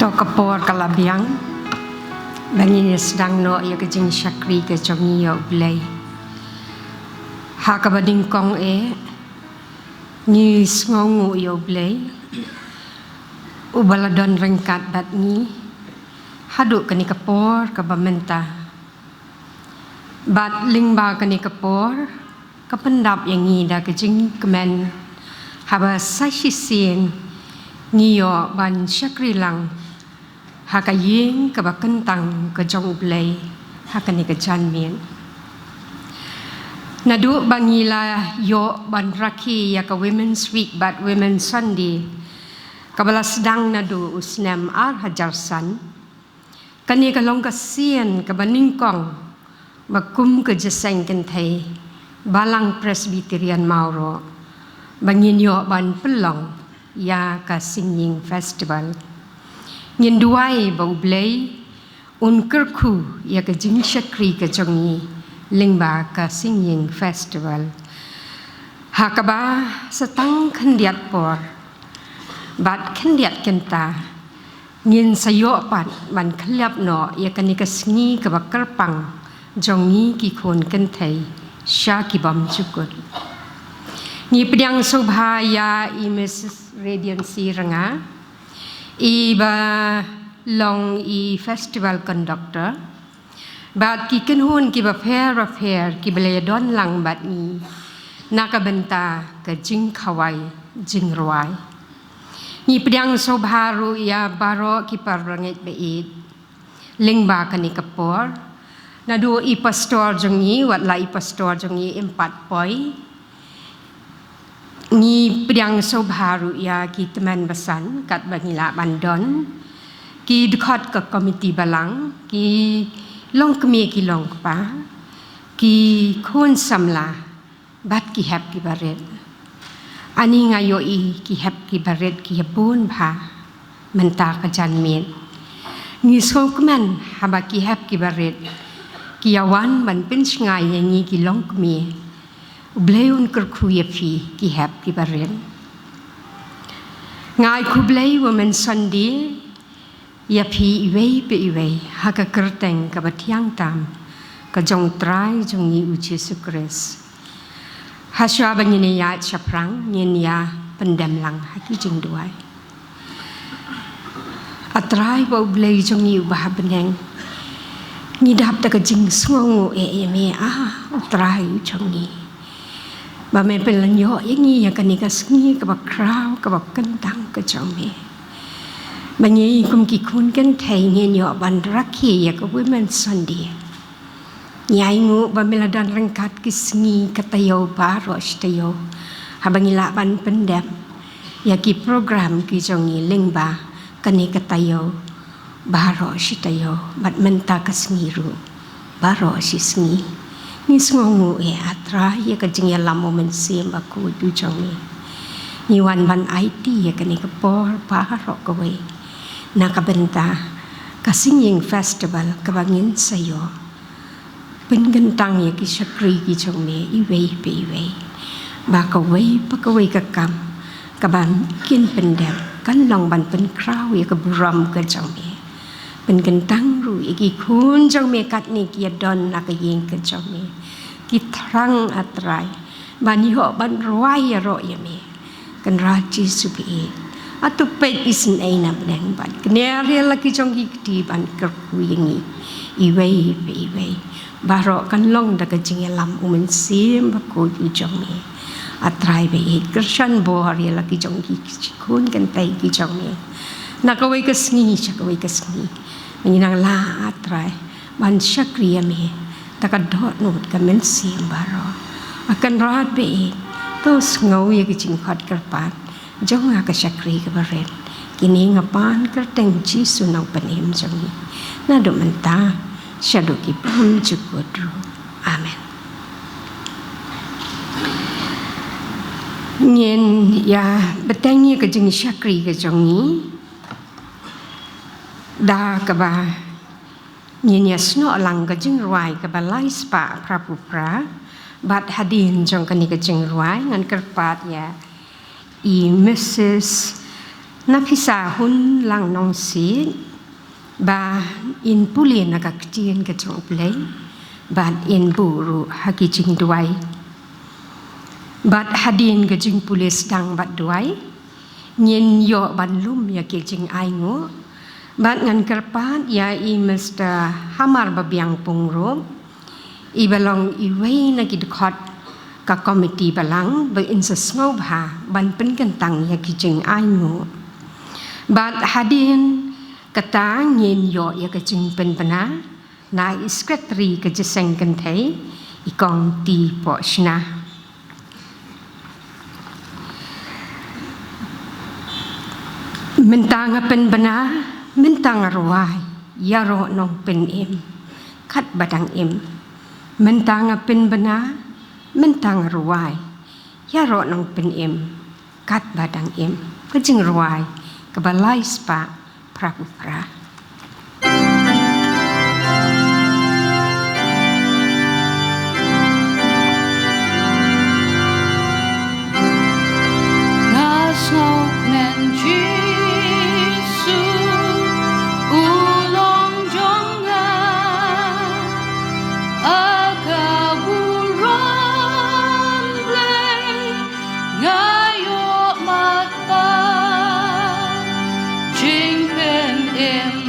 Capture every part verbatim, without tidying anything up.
To ka por ka la biang ba ngin ïa sdang noh ïa ka jingshakri ka jong ngi ïa U Blei. Ha kaba nyngkong eh ngi sngewnguh ïa U Blei uba la don ryngkat bad ngi haduh kane ka por kaba mynta. Bad lyngba kane ka por ka pyndap ïa ngi da ka jingkmen haba sa shisien ngi ïoh ban shakri lang ha ka ïing kaba kyntang ka jong U Blei ha kane ka janmiet. Naduh ba ngi la ïoh ban rakhe ïa ka Women's Week bad Women's Sunday kaba la sdang naduh u snem ar hajar san, kane ka long ka sien kaba nyngkong ba kum ka jingïaseng kynthei Balang Presbyterian Mawroh ba ngin ïoh ban pynlong ïa ka Singing Festival. Ngin duwai ba U Blei un kyrkhu ïa ka jingshakri ka jong ngi lyngba ka Singing Festival. Ha kaba sa tang khyndiat por bad khyndiat kynta ngin sa ïoh pat ban khyllap noh ïa kane ka sngi kaba kyrpang jong ngi ki khun kynthei sha ki bymjukut. Ngi pdiang sngewbha ïa i Missus Radiancy Ranga, i ba long i festival conductor, bad ki kynhun kiba pher ba pher kiba la ïadon lang bad ngi na ka bynta ka jingkhawai jingrwai. Ngi pdiang sngewbha ruh ïa baroh ki paralok ba ïeit lyngba kane ka por. Naduh i pastor jong ngi, wat la i pastor jong ngi im pat poi, ngi pdiang sngewbha ruh ïa ki tymmen basan katba ngi lah ban don, ki dkhot ka komiti balang, ki longkmie ki longkpa, ki khun samla bad ki hep ki barit. Ani nga ïohi ki hep ki barit ki ïa bun bha mynta ka janmiet. Ngi sngewkmen haba ki hep ki barit ki ïa wan ban pynshngaiñ ïa ngi ki longkmie. U Blei un kyrkhu ïa phi ki hep ki barit. Nga ai khublei Women's Sunday ïa phi iwei pa iwei ha ka kyrteng kaba thiang tam ka jong U Trai jong ngi U Jisu Khrist. Hashwa ba ngin ïaid shaphrang ngin ïa pyndem lang ha ki jingduwai. A Trai bad U Blei jong ngi uba ha bneng, ngi dap da ka jingsngewnguh eh ïa me, ah, U Trai jong ngi, ba me pynlong ïa ngi ïa kane ka sngi kaba khraw kaba kyntang ka jong me. Ba ngi kum ki khun kynthei ngin ïoh ban rakhe ïa ka Women's Sunday. Ngi ainguh ba me la don ryngkat ki sngi ka taïew baroh shi taïew haba ngi lah ban pyndem ïa ki program ki jong ngi lyngba kane ka taïew baroh shi taïew bad mynta ka sngi ruh baroh shi sngi. Ngi sngewnguh eh A Trai ïa ka jingïalam U Mynsiem Bakhuid u jong me. Ngi wan ban aiti ïa kane ka por baroh kawei na ka bynta ka Singing Festival kaba ngin sa ïoh pynkyntang ïa ki shakri ki jong me iwei pa iwei, ba kawei pa kawei ka kam kaba kin pyndem kan long ban pynkhraw ïa ka burom ka jong me. Pynkyntang ruh ïa ki khun jong me katne ki ïa don na ka ïing ka jong me, ki thrang A Trai ban ïoh ban rwai ïaroh ïa me. Kynrad Jisu ba ïeit, ato peit isynei na bneng bad kner ïa la ki jong ki kti ban kyrkhu ïa ngi iwei pa iwei. Baroh kan long da ka jingïalam U Mynsiem Bakhuid u jong me. A Trai ba ïeit, kyrshan bor ïa la ki jong ki khun kynthei ki jong me na kawei ka sngi sha kawei ka sngi. Ngi nang lah A Trai ban shakri ïa me da ka dohnud ka mynsiem baroh. A Kynrad ba ïeit, to sngew ïa ka jingkhot kyrpad jong nga ka shakri kaba rit. Kine nga pan kyrteng Jisu Nongpynim jong ngi, naduh mynta shaduh ki bymjukut ruh. Amen. Ngin ïa bteng ïa ka jingshakri ka jong ngi da kaba ngin ïa snoh lang ka jingrwai kaba lai spah phra phew phra. Bad hadien jong kane ka jingrwai ngan kyrpad ïa i Missus Na pisa hun lang nongsiej, ba in pule na ka ktien ka jong U Blei, bad in buh ruh ha ki jingduwai. Bad hadien ka jingpule sdang bad duwai, ngin ïoh ban lum ïa ki jingainguh, bad ngan kyrpad ïa i Mister Hamar Babiang Pung ruh, i ba long iwei na ki dkhot ka komiti balang ba in sa sngewbha ban pynkyntang ïa ki jingainguh. Bad hadien kata ngin ïoh ïa ka jingpynbna na i sekretari ka jingïaseng kynthei, i Kong T. Pohshna. Mynta nga pynbna, mynta nga rwai, ïaroh nongpynim katba dang im. Mynta nga pynbna, mynta nga rwai, ïaroh nongpynim katba dang im. Ka jingrwai kaba lai spah phra phew phra. Nga sngewkmen Jisu, u long jong nga, ha ka burom Blei nga ïohmad pat. Jingpynim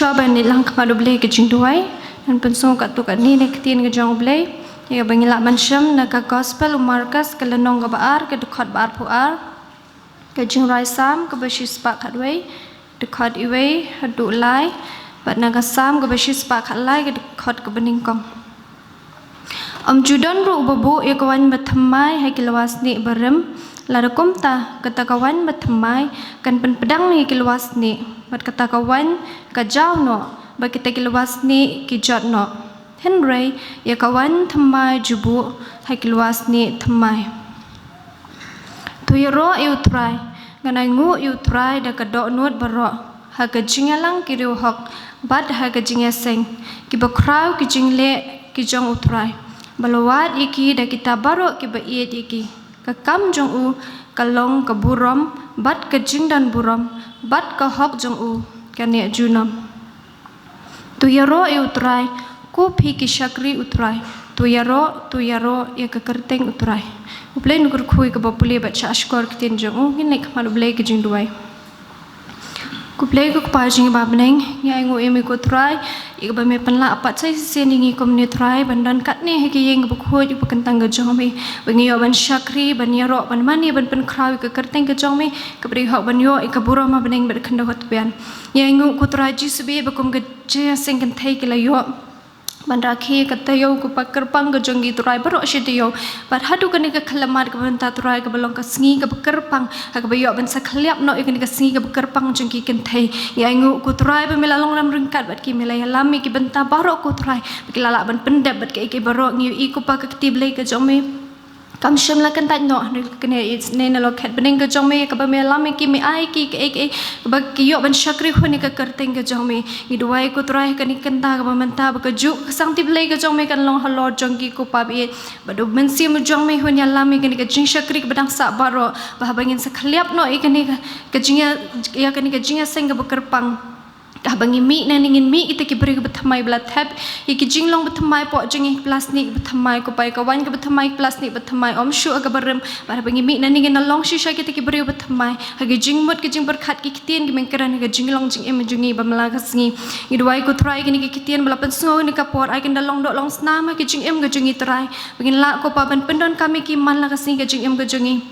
Shuwa ban leit lang khmat U Blei ka jingduwai, ngan pynsngew katto katne na ka ktien ka jong U Blei, ïa kaba ngi lah ban shem na ka Gospel u Markos, ka lynnong kaba ar, ka dkhot ba arphew ar, ka Jingrwai Salm kaba shispah khatwei, dkhot iwei haduh lai, bad na ka Salm kaba shispah khatlai, ka dkhot kaba nyngkong. Ym ju don ruh uba buh ïa ka waiñ bathymmai ha ki lywa snieh barim, lada kumta kata ka waiñ bathymmai kan pynpdang ïa ki lywa snieh, bad kata ka waiñ ka jaw noh, bad kita ki lywa snieh ki jot noh. Hynrei ïa ka waiñ thymmai ju buh ha ki lywa snieh thymmai. To ïaroh ïa U Trai, ngan ainguh ïa U Trai da ka dohnud baroh, ha ka jingïalang ki riewhok, bad ha ka jingïaseng, kiba khraw ki jingleh ki jong U Trai, ba la wad ïa ki da kita baroh kiba ïeit ïa ki. Ka kam jong u ka long ka burom, bad ka jingdon burom, bad ka hok jong u ka neh junom. To ïaroh ïa U Trai, ko phi ki shakri U Trai. To ïaroh, to ïaroh ïa ka kyrteng U Trai. U Blei un kyrkhu ïa kaba pule bad shah shkor ktien jong u, ngin leit khmat U Blei ka jingduwai. Ko Blei ko Kpa jong ngi ba ha bneng, ngi ainguh ïa me ko Trai, ïa kaba me pynlah pat sa shisien ïa ngi kumne Trai, ban don katne ha ka ïing kaba khuid, kaba kyntang ka jong me, ba ngi ïoh ban shakri, ban ïaroh, ban mane, ban pynkhraw ïa ka kyrteng ka jong me, kaba dei hok ban ïoh ïa ka burom ha bneng bad khyndew ha tbian. Ngi ainguh ko Trai Jisu ba ïa ba kum ka jingïaseng kynthei ki la ïoh ban rakhe ka taïew kaba kyrpang ka jong ki Trai baroh shi taïew. Bad haduh kane ka khyllipmat kaba mynta Trai kaba long ka sngi kaba kyrpang, ha kaba ïoh ban sa khylliap noh ïa kane ka sngi kaba kyrpang jong ki kynthei. Ngi ainguh ko Trai ba me la long lam ryngkat bad ki, me la ïalam ïa ki bynta baroh ko Trai, ba ki la lah ban pyndep bad kaei kaei baroh. Ngi ïohi ko Pa ka kti Blei ka jong me kam shym la kyntait noh, hynrei kane ïa sne na lokhet bneng ka jong me, kaba me ïalam ïa ki, me ai ki kaei kaei kaba ki ïoh ban shakri hun ïa ka kyrteng ka jong me. Ngi duwai ko Trai ha kane ka bynta kaba mynta ba kajuh ka Sangti Blei ka jong me kan long halor jong ki ko Pa ba ïeit, bad U Mynsiem u jong me un ïalam ïa kane ka jingshakri kaba dang sah baroh, ba haba ngin sa khylliap noh ïa kane ka, ka jingïa, ïa kane ka jingïaseng kaba kyrpang, haba ngi mih nangne ngin mih kita ki briew kiba thymmai ba la thep ïa ki jinglong bathymmai hapoh jong ngi, ki plastik bathymmai ko Pa, ïa ka waiñ kaba thymmai, ki plastik bathymmai, ym shuh ïa kaba rim. Bad haba ngi mih nangne ngin da long shisha kita ki briew bathymmai ha ki jingmut ki jingpyrkhat, ki ktien kiba kren ha ka jinglong jingim jong ngi ba man la ka sngi. Ngi duwai ko Trai kine ki ktien ba la pynsngew ha kane ka por, ai kin da long doh long snam ha ka jingim ka jong ngi Trai, ba ngin lah ko Pa ban pyndonkam ïa ki man la ka sngi ha ka jingim ka jong ngi,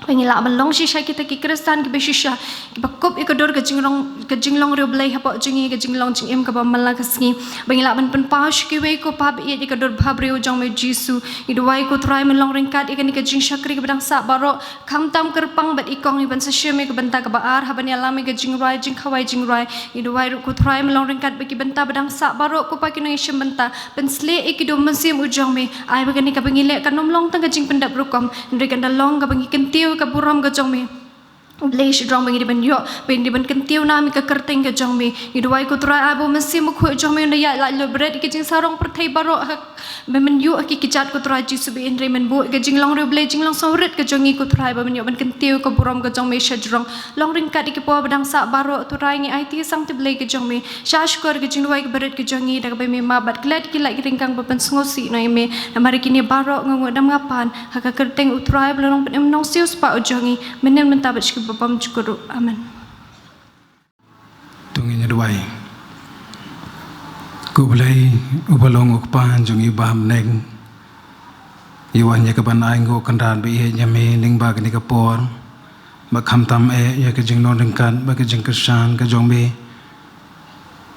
ba ngin lah ban long shisha kita ki Khristan kiba shisha, kiba kup ïa ka dur ka jinglong, ka jinglong riewblei hapoh jong ngi, ka jinglong jingim kaba man la ka sngi, ba ngin lah ban pynpaw sha kiwei ko Pa ba ïeit ïa ka dur bhabriew jong me Jisu. Ngi duwai ko Trai men long ryngkat ïa kane ka jingshakri kaba dang sah baroh, khamtam kyrpang bad i kong, ïa ban sa shim ïa ka bynta kaba ar, haba ngi ïalam ïa ka jingrwai jingkhawai jingrwai. Ngi duwai ruh ko Trai men long ryngkat bad ki bynta ba dang sah baroh ko Pa, ki nongïashim bynta, pynshlur ïa ki da U Mynsiem u jong me, ai ba kane kaba ngi leh kan ym long tang ka jingpyndep rukom, hynrei kan da long kaba ngi kyntiew ïa ka burom ka jong me. Blei, shajrong ba ngi dei ban ïoh, ba ngi dei ban kyntiew nam ïa ka kyrteng ka jong me. Ngi duwai ko Trai, ai ba U Mynsiem Bakhuid u jong me un da ïaid laitluid bret ïa ki jingsarong pyrthei baroh, ha ba men ïoh ha ki kjat ko Trai Jisu, ba hynrei men buh ïa ka jinglong riewblei, jinglong sngewrit ka jong ngi ko Trai, ba men ïoh ban kyntiew ïa ka burom ka jong me shajrong. Long ryngkat ïa ki por ba dang sah baroh Trai, ngi aiti ïa Sangti Blei ka jong me, shah shkor ïa ka jingduwai kaba rit ka jong ngi, da kaba me map bad klet ïa ki lait ki ryngkang ba pynsngewsih noh ïa me. Namar ïa kine baroh nga nguh dam nga pan ha ka kyrteng u Trai ba la long Pynim Nongsiewspah u jong ngi, mynnin mynta bad sha kiba bymjukut ruh. Amen. To ngin ïa duwai. Ko Blei uba long u Kpa jong ngi ba ha bneng, ngi wan ïa ka ban ainguh kynrad ba ïeit ïa me lyngba kane ka por, ba khamtam eh ïa ka jinglong ryngkat bad ka jingkyrshan ka jong me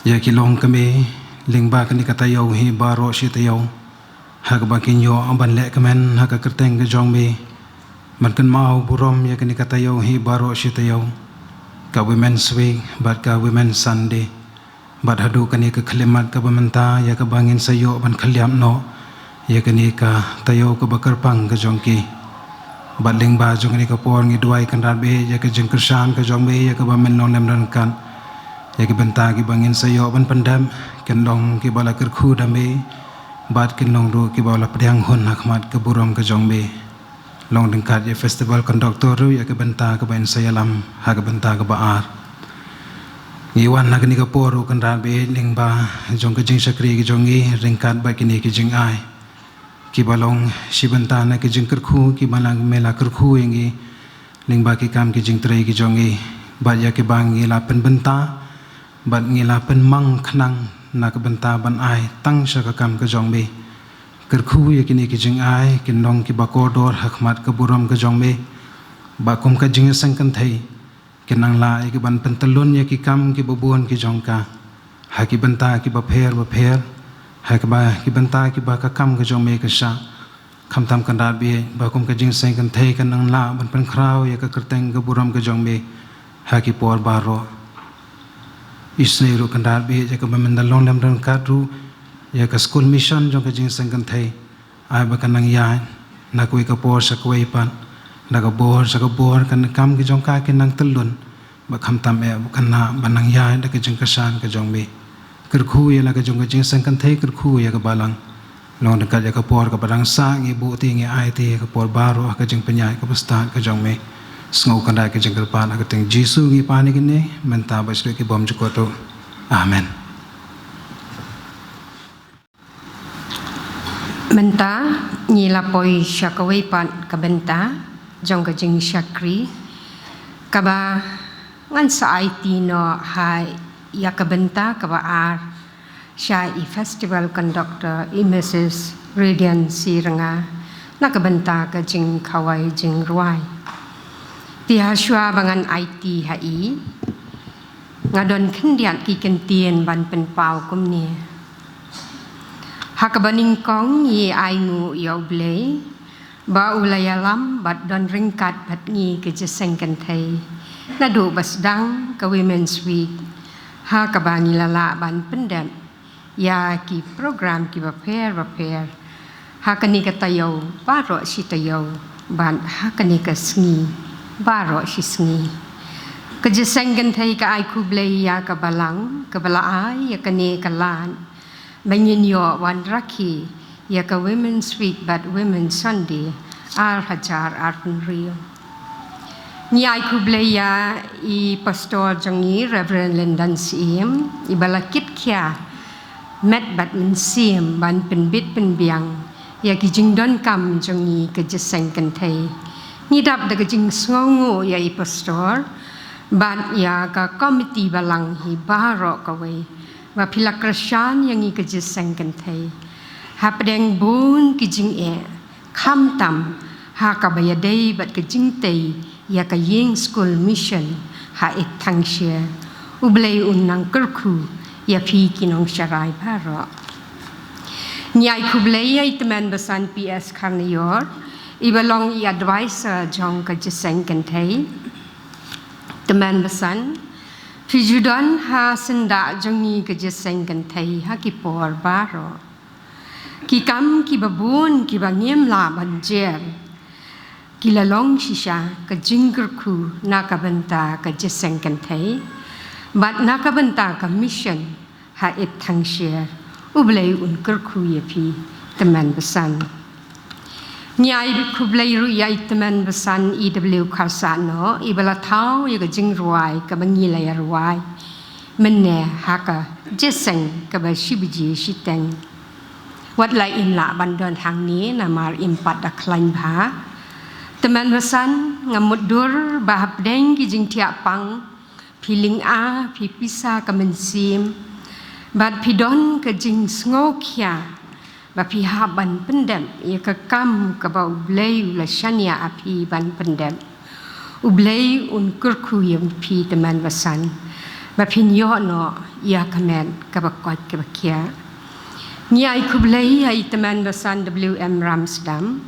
ïa ki longkmie lyngba kane ka taïew hi baroh shi taïew, ha kaba kin ïoh ban lehkmen ha ka kyrteng ka jong me, ban kynmaw burom ïa kane ka taïew hi baroh shi taïew, ka Women's Week bad ka Women's Sunday. Bad haduh kane ka khyllipmat kaba mynta, ïa kaba ngin sa ïoh ban khylliap noh ïa kane ka taïew kaba kyrpang ka jong ki. Bad lyngba jong kane ka por ngi duwai kynrad beit ïa ka jingkyrshan ka jong me, ïa kaba men long lem ryngkat ïa ki bynta kiba ngin sa ïoh ban pyndep, kin long kiba la kyrkhu da me, bad kin long ruh kiba la pdiang hun ha khmat ka burom ka jong me. Long ryngkat ïa festival conductor ruh ïa ka bynta kaba yn sa ïalam ha ka bynta kaba ar. Ngi wan ha kane ka por ruh kynrad beit lyngba jong ka jingshakri ka jong ngi ryngkat bad kine ki jingai kiba long shi bynta na ka jingkyrkhu, kiba la me la kyrkhu ïa ngi lyngba ki kam ki jingtrei ki jong ngi, bad ïa kiba ngi la pynbynta Bad ngi la pynmang khnang na ka bynta ban ai tang sha ka kam ka jong me. Kyrkhu ïa kine ki jingai kin long kiba kordor ha khmat ka burom ka jong me. Ba kum ka jingïaseng kynthei kin nang lah ïa ki ban pyntyllun ïa ki kam kiba bun ki jong ka ha ki bynta kiba pher ba pher, ha kiba ki bynta kiba ka kam ka jong me ka shah. Khamtam kynrad bieit ba kum ka jingïaseng kynthei kan nang lah ban pynkhraw ïa ka kyrteng ka burom ka jong me ha ki por baroh. Isynei ruh kynrad bieit ïa kaba mynta long lem ryngkat ruh ïa ka skul mission jong ka jingïaseng kynthei. Ai ba kan nang ïaid na kawei ka por sha kawei pat, da ka bor sha ka bor, kan kam ki jong ka kin nang tyllun. Ba khamtam eh ba kan nang ban nang ïaid da ka jingkyrshan ka jong me. Kyrkhu ïa la ka jong ka jingïaseng kynthei, kyrkhu ïa ka balang. Long ryngkat ïa ka por kaba dang sah, ngi buh ti, ngi aiti ïa ka por baroh ha ka jingpynïaid kaba stad ka jong me. Sngewkynrad ka jingkyrpad ha ka kyrteng Jisu ngi pan ïa kine, mynta bad shaduh ki bymjukut ruh. Amen. Mynta ngi la poi sha kawei pat ka bynta jong ka jingshakri, kaba ngan sa aiti noh ha ïa ka bynta kaba ar sha i festival conductor, i Mrs Radiant Sirnga, na ka bynta ka jingkhawai jingrwai. Te hashwa ba ngan aiti ha i, nga don khyndiat ki kyntien ban pynpaw kumne. Ha kaba nyngkong ngi ainguh ïa U Blei ba u la ïalam bad don ryngkat bad ngi ki jingïaseng kynthei naduh ba sdang ka Women's Week, ha kaba ngi la lah ban pyndep ïa ki program kiba pher ba pher ha kane ka taïew baroh shi taïew bad ha kane ka sngi baroh shi sngi. Ka jingïaseng kynthei ka ai khublei ïa ka balang kaba la ai ïa kane ka lad ba ngin ïoh wanrakhe ïa ka Women's Week bad Women's Sunday ar hajar arphew hynriew. Ngi ai khublei ïa i pastor jong ngi, Reverend Lyndon Syiem, iba la kitkhia met bad mynsiem ban pynbit pynbiang ïa ki jingdonkam jong ngi ki jingïaseng kynthei. Ngi dap da ka jingsngewnguh ïa i pastor bad ïa ka komiti balang hi baroh kawei ba phi la kyrshan ïa ngi ki jingïaseng kynthei hapdeng bun ki jingeh, khamtam ha kaba ïadei bad ka jingtei ïa ka ïing skul mission ha Ithangshire. U Blei un nang kyrkhu ïa phi ki nongsharai baroh. Ngi ai khublei ïa i Tymmen Basan P S Kharnaior, iba long i advisor jong ka jingïaseng kynthei. Tymmen Basan, phi ju don ha syndah jong ngi ki jingïaseng kynthei ha ki por baroh. Ki kam kiba bun kiba ngim lah ban jer ki la long shisha ka jingkyrkhu na ka bynta ka jingïaseng kynthei bad na ka bynta ka mission ha Ithangshire. U Blei un kyrkhu ïa phi, Tymmen Basan. Ngi ai khublei ruh ïa i Tymmen Basan E W Kharsahnoh, iba la thaw ïa ka jingrwai kaba ngi la ïarwai mynne ha ka jingïaseng kaba shi baje shiteng. Wat la im lah ban don hangne namar im pat da khlaiñ bha. Tymmen Basan, nga mutdur ba hapdeng ki jingthiah pang, phi lynga, phi pisa ka mynsiem bad phi don ka jingsngewkhia ba phi hap ban pyndep ïa ka kam kaba U Blei u la shaniah ha phi ban pyndep. U Blei un kyrkhu ïa phi, Tymmen Basan, ba phin ïoh noh ïa ka met kaba koit kaba khiah. Ngi ai khublei ïa i Tymmen Basan W M Ramsdam,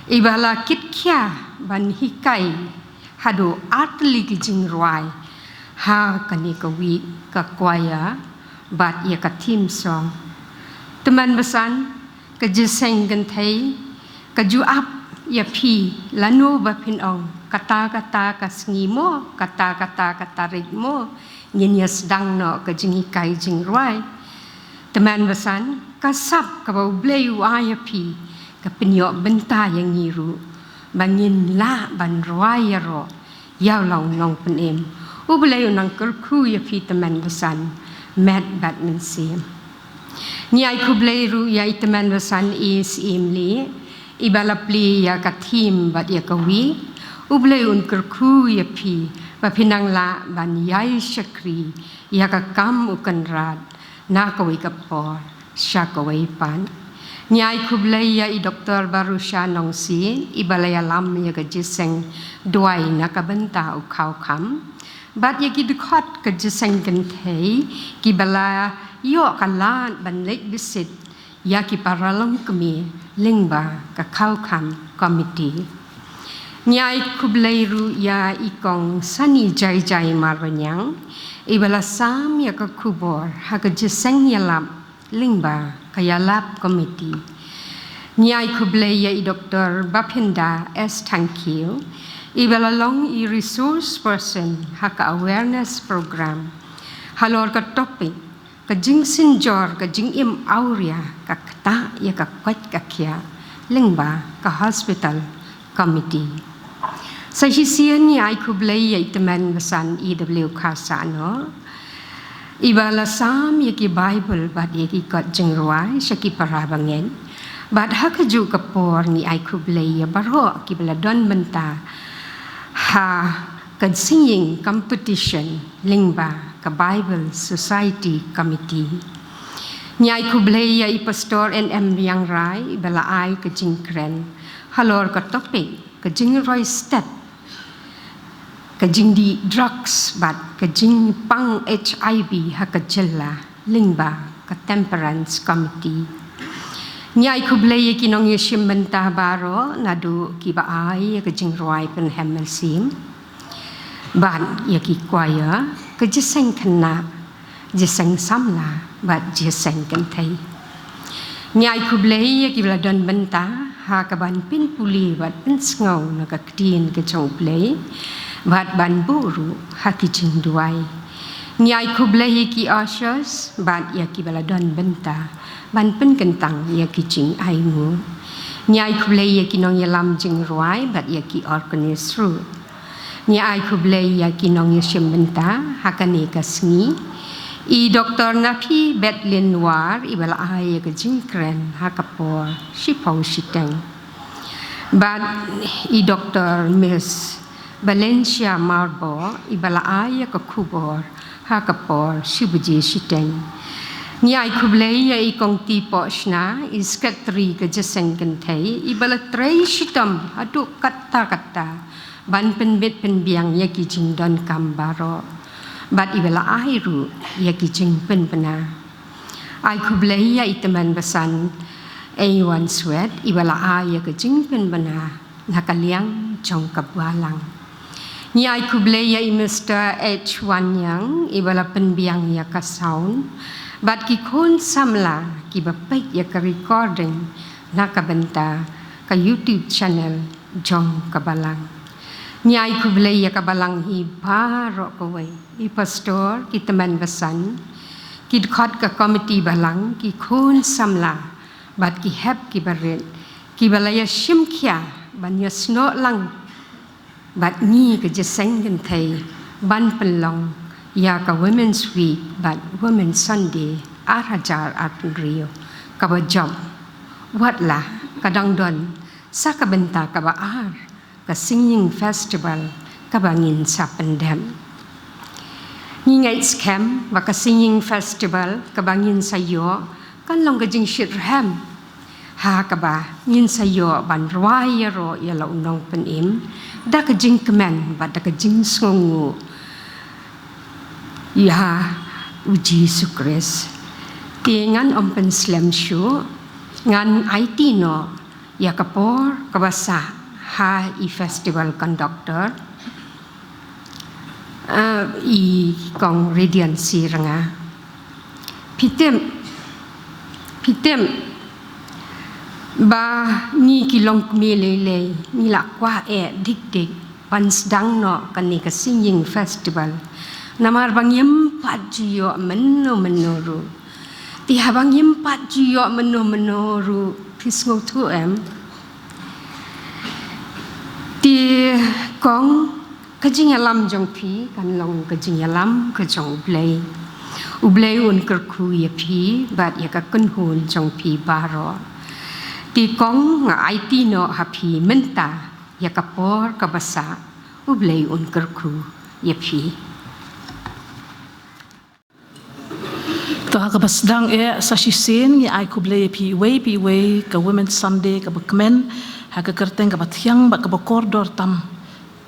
iba la kitkhia ban hikai haduh artylli ki jingrwai ha kane ka wik, ka choir bad ïa ka theme song. Tymmen Basan, ka jingïaseng kynthei ka ju ap ïa phi, lano ba phin ong kata kata ka sngi mo, kata kata ka tarik mo, ngin ïa sdang noh ka jinghikai jingrwai. Tymmen Basan, ka sap kaba U Blei u ai ïa phi ka pynïoh bynta ïa ngi ruh ba ngin lah ban rwai ïaroh ïa u long nongpynim. U Blei un nang kyrkhu ïa phi, Tymmen Basan, met bad mynsiem. Ngi ai khublei ruh ïa i Tymmen Basan E Syiem Lee, iba la plie ïa ka theme bad ïa ka wik. U Blei un kyrkhu ïa phi ba phin nang lah ban ïai shakri ïa ka kam u Kynrad na kawei ka por sha kawei pat. Ngi ai khublei ïa i Doktor Barusha Nongsiej, iba la ïalam ïa ka jingïaseng duwai na ka bynta u Khawkham, bad ïa ki dkhot ka jingïaseng kynthei kiba la ïoh ka lad ban leit visit ïa ki paralong kmie lyngba ka Khawkham Committee. Ngi ai khublei ruh ïa i Kong Sani Jaijai Marbaniang, iba la sam ïa ka khubor ha ka jingïaseng ïalap lyngba ka ïalap committee. Ngi ai khublei ïa i Doktor Baphinda S Thangkhiew, iba la long i resource person ha ka awareness program halor ka topic ka jingsynjor ka jingim awria ka ktah ïa ka koit ka khiah lyngba ka hospital committee. Sa shisien ngi ai khublei ïa i Tymmen Basan E W Kharsahnoh, iba la sam ïa ki Bible bad ïa ki kot jingrwai sha ki para bangeit. Bad ha kajuh ka por ngi ai khublei ïa baroh kiba la don bynta ha ka singing competition lyngba ka Bible Society Committee. Ngi ai khublei ïa i Pastor N M Riangrai iba la ai ka jingkren halor ka topic ka jingroi stet ka jingdih drugs bad ka jingpang H I V ha ka jylla lyngba ka Temperance Committee. Ngi ai khublei ïa ki nongïashim bynta baroh naduh kiba ai ïa ka jingrwai pynhem mynsiem bad ïa ki choir, ka jingïaseng khynnah, jingïaseng samla bad jingïaseng kynthei. Ngi ai khublei ïa kiba la don bynta ha kaban pynpule bad pynsngew na ka ktien ka jong U Blei bad ban buh ruh ha ki jingduwai. Ngi ai khublei ïa ki ushers bad ïa kiba la don bynta ban pynkyntang ïa ki jingainguh. Ngi ai khublei ïa ki nongïalam jingrwai bad ïa ki organist ruh. Ngi ai khublei ïa ki nongïashim bynta ha kane ka sngi, i Doktor Naphi Betlin War iba la ai ïa ka jingkren ha ka por shiphew shiteng, bad i Doktor Miss Valencia Marbor iba la ai ïa ka khubor ha ka por shi baje shiteng. Ngi ai khublei ïa i Kong T Pohshna, i Secretary ka jingïaseng kynthei, iba la trei shitom haduh katta katta ban pynbit pynbiang ïa ki jingdonkam baroh bad iba la ai ruh ïa ki jingpynbna. Ai khublei ïa i Tymmen Basan Awan Swet iba la ai ïa ka jingpynbna na ka liang jong ka balang. Ngi ai khublei ïa i Mister H Wanyang iba la pynbiang ïa ka sound bad ki khun samla kiba peit ïa ka recording na ka bynta ka YouTube channel jong ka balang. Ngi ai khublei ïa ka balang hi baroh kawei, i pastor, ki tymmen basan, ki dkhot ka komiti balang, ki khun samla bad ki hep ki barit kiba la ïashim khia ban ïasnoh lang bad ngi ka jingïaseng kynthei ban pynlong ïa ka Women's Week bad Women's Sunday ar hajar arphew hynriew kaba jop. Watla ka dang don sa ka bynta kaba ar, ka Singing Festival kaba ngin sa pyndep. Ngi ngeit skhem ba ka Singing Festival kaba ngin sa ïoh kan long ka jingshitrhem ha kaba ngin sa ïoh ban rwai ïaroh ïa la u Nongpynim da ka jingkmen bad da ka jingsngewnguh ïa u Jisu Khrist. Te ngan ym pynslem shuh, ngan aiti noh ïa ka por kaba sah ha i festival conductor, eh, i Kong Radiancy Ranga. Phi tip, phi tip ba ngi ki longkmie lei lei ngi la kwah eh dik dik ban sdang noh kane ka Singing Festival. Namar ba ngim pat ju ïoh mynno mynno ruh. Te haba ngim pat ju ïoh mynno mynno ruh, phi sngewthuh em? Te Kong, ka jingïalam jong phi kan long ka jingïalam ka jong U Blei. U Blei un kyrkhu ïa phi bad ïa ka kynhun jong phi baroh. Te Kong, nga aiti noh ha phi mynta ïa ka por kaba sah, U Blei un kyrkhu ïa phi. To ha kaba sdang eh sa shisien ngi ai khublei ïa phi iwei pa iwei ka Women's Sunday kaba kmen ha ka kyrteng kaba thiang bad kaba kordor tam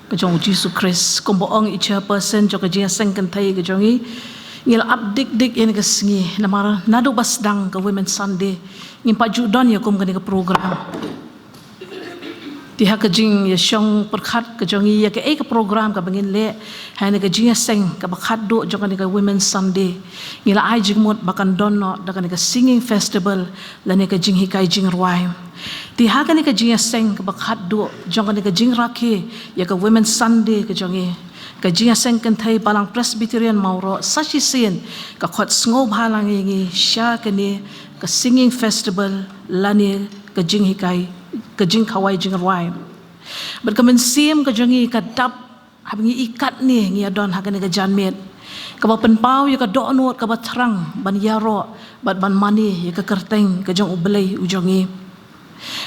ka jong u Jisu Khrist. Kumba ong i chairperson jong ka jingïaseng kynthei ka jong ngi, ngi la ap dik dik ïa kane ka sngi namar naduh ba sdang ka Women's Sunday ngim pat ju don ïa kum kane ka program. Te ha ka jingïashong pyrkhat ka jong ngi ïa kaei ka program kaba ngin leh ha kane ka jingïaseng kaba khatduh jong kane ka Women's Sunday, ngi la ai jingmut ba kan don noh da kane ka singing festival lane ka jinghikai jingrwai. Te ha kane ka jingïaseng kaba khatduh jong kane ka jingrakhe ïa ka Women's Sunday ka jong ngi, ka jingïaseng kynthei Balang Presbyterian Mawroh sa shisien ka khot sngewbha lang ïa ngi sha kane ka singing festival lane ka jinghikai, ka jingkhawai jingrwai. Bad ka mynsiem ka jong ngi ka dap haba ngi i katne ngi ïa don ha kane ka janmiet kaba pynpaw ïa ka dohnud kaba thrang ban ïaroh bad ban mane ïa ka kyrteng ka jong U Blei u jong ngi.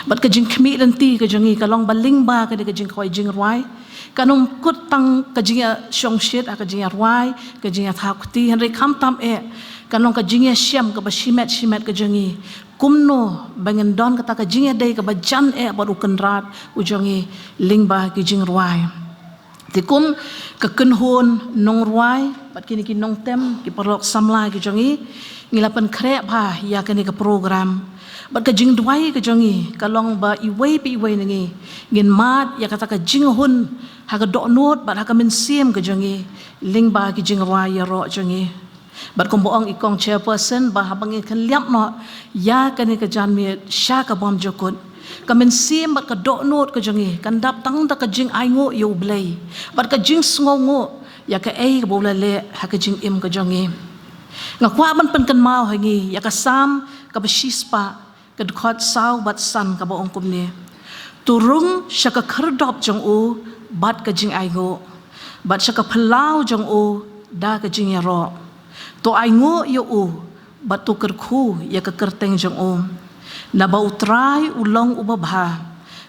Bad ka jingkhmih lynti ka jong ngi ka long ba lyngba kane ka jingkhawai jingrwai kan ym kut tang ka jingïashongshit ha ka jingïarwai, ka jingïathaw kti, hynrei khamtam eh kan long ka jingïashem kaba shimet shimet ka jong ngi kumno ba ngin don kata ka jingïadei kaba jan eh bad U Kynrad u jong ngi lyngba ki jingrwai. Te kum ka kynhun nongrwai bad kine ki nongtem, ki paralok samla ki jong ngi, ngi la pynkhreh bha ïa kane ka program. Bad ka jingduwai ka jong ngi ka long ba iwei pa iwei na ngi ngin mad ïa kata ka jinghun ha ka dohnud bad ha ka mynsiem ka jong ngi lyngba ki jingrwai ïaroh jong ngi. Bad kumba ong i kong chairperson ba haba ngi kynliap noh ïa kane ka janmiet sha ka bymjukut, ka mynsiem bad ka dohnud ka jong ngi kan dap tang da ka jingainguh ïa U Blei bad ka jingsngewnguh ïa kaei kaba u la leh ha ka jingim ka jong ngi. Nga kwah ban pynkynmaw ha ngi ïa ka Salm kaba shispah, ka dkhot saw bad san kaba ong kumne: To rung sha ka khyrdop jong u bad ka jingainguh, bad sha ka phyllaw jong u da ka jingïaroh. To ainguh ïa u bad to kyrkhu ïa ka kyrteng jong u. Naba U Trai u long uba bha,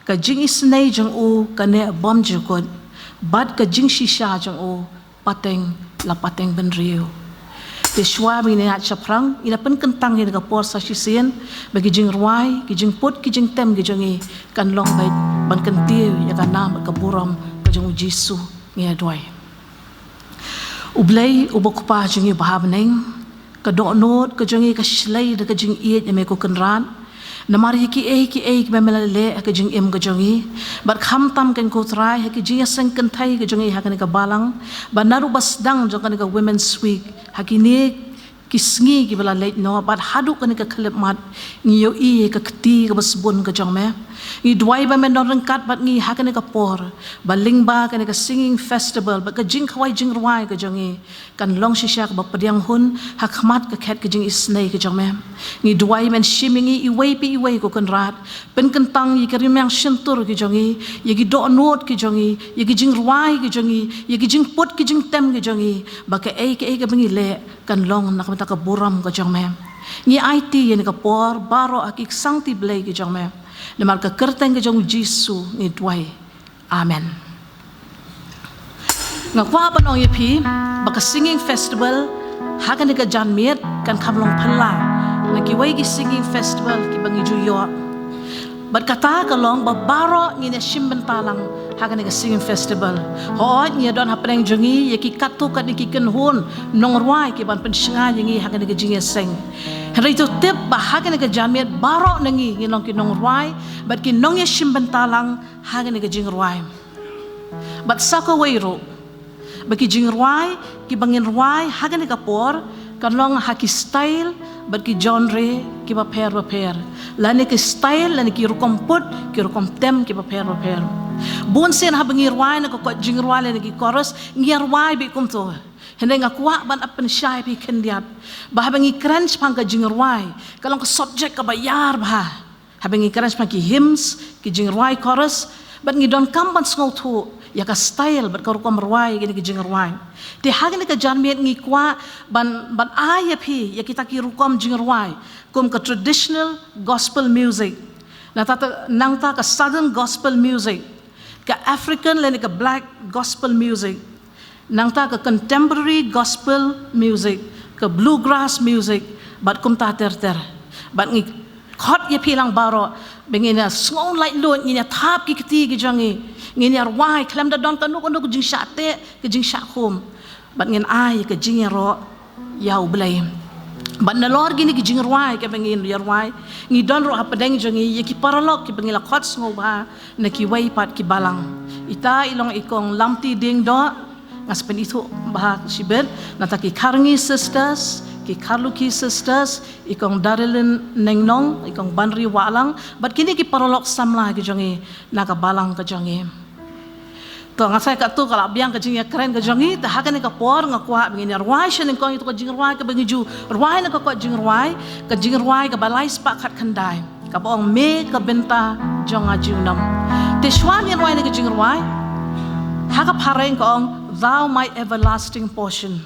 ka jingisynei jong u ka neh bymjukut, bad ka jingshisha jong u pateng la pateng bynriew. Te shuwa ba ngin ïaid shaphrang, ngi la pynkyntang ïa ka por sa shisien ba ki jingrwai, ki jingput, ki jingtem ki jong ngi kan long beit ban kyntiew ïa ka nam bad ka burom ka jong U Jisu. Ngi ïa duwai. U Blei uba U Kpa jong ngi uba ha bneng, ka dohnud ka jong ngi ka shlei da ka jingïeit ïa me ko Kynrad. Namar ïa kiei kiei kiba me la leh ha ka jingim ka jong ngi, bad khamtam kein ko Trai ha ka jingïaseng kynthei ka jong ngi ha kane ka balang, bad naduh ba sdang jong kane ka Women's Week ha kine ki sngi kiba la leit noh bad haduh kane ka khyllipmat, ngi ïohi ïa ka kti kaba sbun ka jong me. Ngi duwai ba men don ryngkat bad ngi ha kane ka por, ba lyngba kane ka singing festival bad ka jingkhawai jingrwai ka jong ngi kan long shisha kaba pdiang hun ha khmat ka khet ka jingisynei ka jong me. Ngi duwai men shim ïa ngi iwei pa iwei ko Kynrad, pynkyntang ïa ki rmiang shyntur ki jong ngi, ïa ki dohnud ki jong ngi, ïa ki jingrwai ki jong ngi, ïa ki jingput ki jingtem ki jong ngi, ba kaei kaei kaba ngi leh kan long na ka bynta ka burom ka jong me. Ngi aiti ïa kane ka por baroh ha ki ksangti Blei ki jong me, namar ka kyrteng ka jong U Jisu ngi duwai. Amen. Nga kwah ban ong ïa phi ba ka singing festival ha kane ka janmiet kan kham long phylla na kiwei ki singing festival kiba ngi ju ïoh. Bad kata ka long ba baroh ngin ïa shim bynta lang ha kane ka singing festival. Hooid, ngi ïa don hapdeng jong ngi ïa ki katto katne ki kynhun nongrwai kiban pynshngaiñ ïa ngi ha kane ka jingïaseng. Hynrei to tip ba ha kane ka janmiet baroh na ngi ngin long ki nongrwai bad ki nongïashim bynta lang ha kane ka jingrwai. Bad sa kawei ruh, ba ki jingrwai kiba ngin rwai ha kane ka por kan long ha ki style bad ki genre kiba pher ba pher, lane ki style lane ki rukom put, ki rukom tem kiba pher ba pher. Bun sien haba ngi rwai na ka kot jingrwai lane ki chorus, ngi ïa rwai beit kumto. Hynrei nga kwah ban ap pynshai ïa phi khyndiat ba haba ngi kren shaphang ka jingrwai, ka long ka subject kaba ïar bha. Haba ngi kren shaphang ki hymns, ki jingrwai chorus, bad ngi donkam ban sngewthuh ïa ka style bad ka rukom rwai ïa kine ki jingrwai. Te ha kane ka janmiet ngi kwah ban, ban ai ïa phi ïa kita ki rukom jingrwai kum ka traditional gospel music, nangta, nangta ka southern gospel music, ka African lane ka black gospel music, Nangta ka contemporary gospel music, ka bluegrass music, bad kumta ter ter. Bad ngi khot ïa phi lang baroh, ba ngin ïa sngew laitluid, ngin ïa thap ki kti ki jong ngi, ngin ïa rwai, khlem da don kano kano ka jingshah teh, ka jingshah khum. Bad ngin ai ka jingïaroh ïa U Blei. Bad nalor kine ki jingrwai kiba ngin ïa rwai, ngi don ruh hapdeng jong ngi ïa ki paralok kiba ngi la khot sngewbha na kiwei pat ki balang. Ita i long i kong Lamti Diengdoh, nga sa pynithuh bha shibit, nangta ki Kharngi Sisters, ki Kharlukhi Sisters, i kong Darilin Nengnong, i kong Banri Wahlang, bad kine ki paralok samla ki jong ngi na ka balang ka jong ngi. To, nga sngew katto ka la biang ka jingïakren ka jong ngi, te ha kane ka por nga kwah ba ngin ïa rwai sha nyngkong ïa kato ka jingrwai kaba ngi ju rwai na ka kot jingrwai, ka jingrwai kaba lai spah khatkhyndai, kaba ong Me ka bynta jong nga junom. Te shuwa ngin rwai na ka jingrwai, ha ka phareng ka ong Thou my everlasting portion.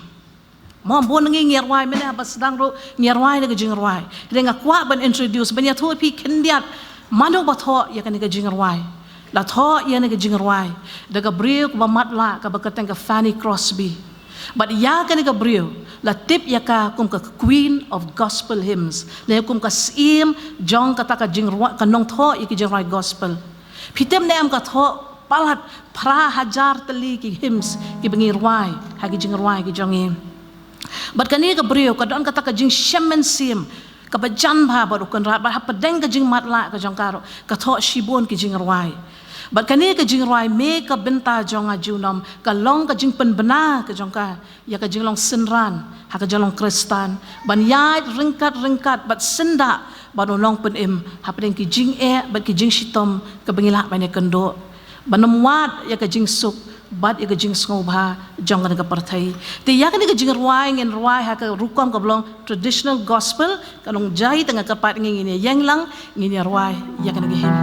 Mo, bun ngi ngi rwai mynne haba sdang ruh ngi rwai na ka jingrwai. Hynrei nga kwah ban introduce, ban ïathuh ïa phi khyndiat mano ba thoh ïa kane ka jingrwai. La thoh ïa kane ka jingrwai da ka briew kaba matlah kaba kyrteng ka Fanny Crosby. Bad ïa kane ka briew la tip ïa ka kum ka Queen of Gospel Hymns, lane kum ka syiem jong kata ka jingrwai, ka nongthoh ïa ki jingrwai gospel. Phi tip ne em, ka thoh palat phra hajar tylli ki hymns kiba ngi rwai ha ki jingrwai ki jong ngi. Bad kane ka briew ka don kata ka jingshem mynsiem kaba jan bha bad U Kynrad, bad hapdeng ka jingmatlah ka jong ka ruh ka thoh shibun ki jingrwai. Bad kane ka jingrwai Me ka bynta jong nga junom ka long ka jingpynbna ka jong ka ïa ka jinglong synran ha ka jinglong Khristan, ban ïaid ryngkat ryngkat bad syndah bad u Nongpynim hapdeng ki jingeh bad ki jingshitom kaba ngi lah ban ïakynduh, ban ym wad ïa ka jingsuk bad ïa ka jingsngewbha jong kane ka pyrthei. Te ïa kane ka jingrwai ngin rwai ha ka rukom kaba long traditional gospel, ka nongjai, te nga kyrpad ngi ngin ïa ïeng lang, ngin ïa rwai ïa kane ka hymn.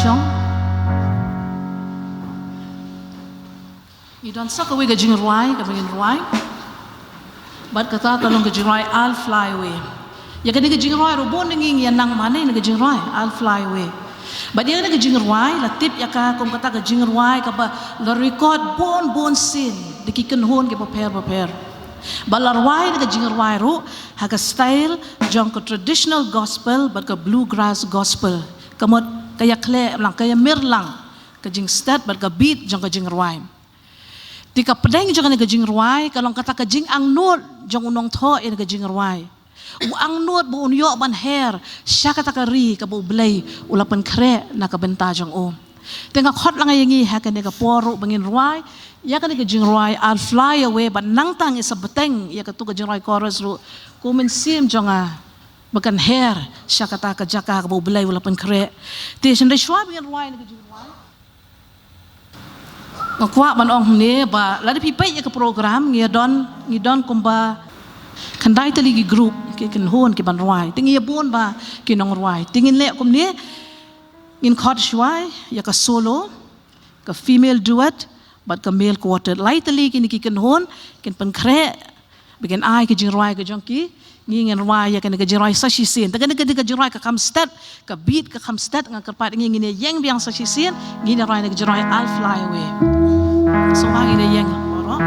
Shong. Ngi don sa kawei ka jingrwai kaba ngin rwai. Bad kata ka long ka jingrwai I'll Fly Away. Ïa kane ka jingrwai ruh bun na ngi ngi ïa nang mane na ka jingrwai I'll Fly Away. Bad ïa kane ka jingrwai la tip ïa ka kum kata ka jingrwai kaba la record bun bun sien da ki kynhun kiba pher ba pher. Bad la rwai na ka jingrwai ruh ha ka style jong ka traditional gospel bad ka bluegrass gospel. Ka mut ka ïakhleh lang, ka ïamir lang ka jingstet bad ka beat jong ka jingrwai. Te ka pdeng jong kane ka jingrwai ka long kata ka jingangnud jong u nongthoh ïa ka jingrwai. U angnud ba un ïoh ban her sha kata ka ri kaba U Blei u la pynkhreh na ka bynta jong u. Te nga khot lang ïa ngi ha kane ka por ruh ba ngin rwai ïa kane ka jingrwai I'll Fly Away, bad nangta ngi sa bteng ïa katu ka jingrwai chorus ruh, Ko Mynsiem jong nga ba kan her sha kata ka jaka kaba U Blei u la pynkhreh. Te shynrei shuwa ba ngin rwai ïa kane ka jingrwai, nga kwah ban ong hangne ba lada phi peit ïa ka program ngi don, ngi don kumba khyndai tylli ki group, ki kynhun kiban rwai. Te ngi ïa bun ba ki nongrwai. Te ngin leh kumne, ngin khot shuwa ïa ka solo, ka female duet bad ka male quartet. Lai tylli kine ki kynhun kin pynkhreh ba kin ai ka jingrwai ka jong ki. Ngi ngin rwai ïa kane ka jingrwai sa shisien. Te kane ka jingrwai ka kham stet, ka beat ka kham stet, nga kyrpad ïa ngi ngin ïeng biang sa shisien, ngin rwai ïa ka jingrwai I'll Fly Away. So ngin ïeng baroh.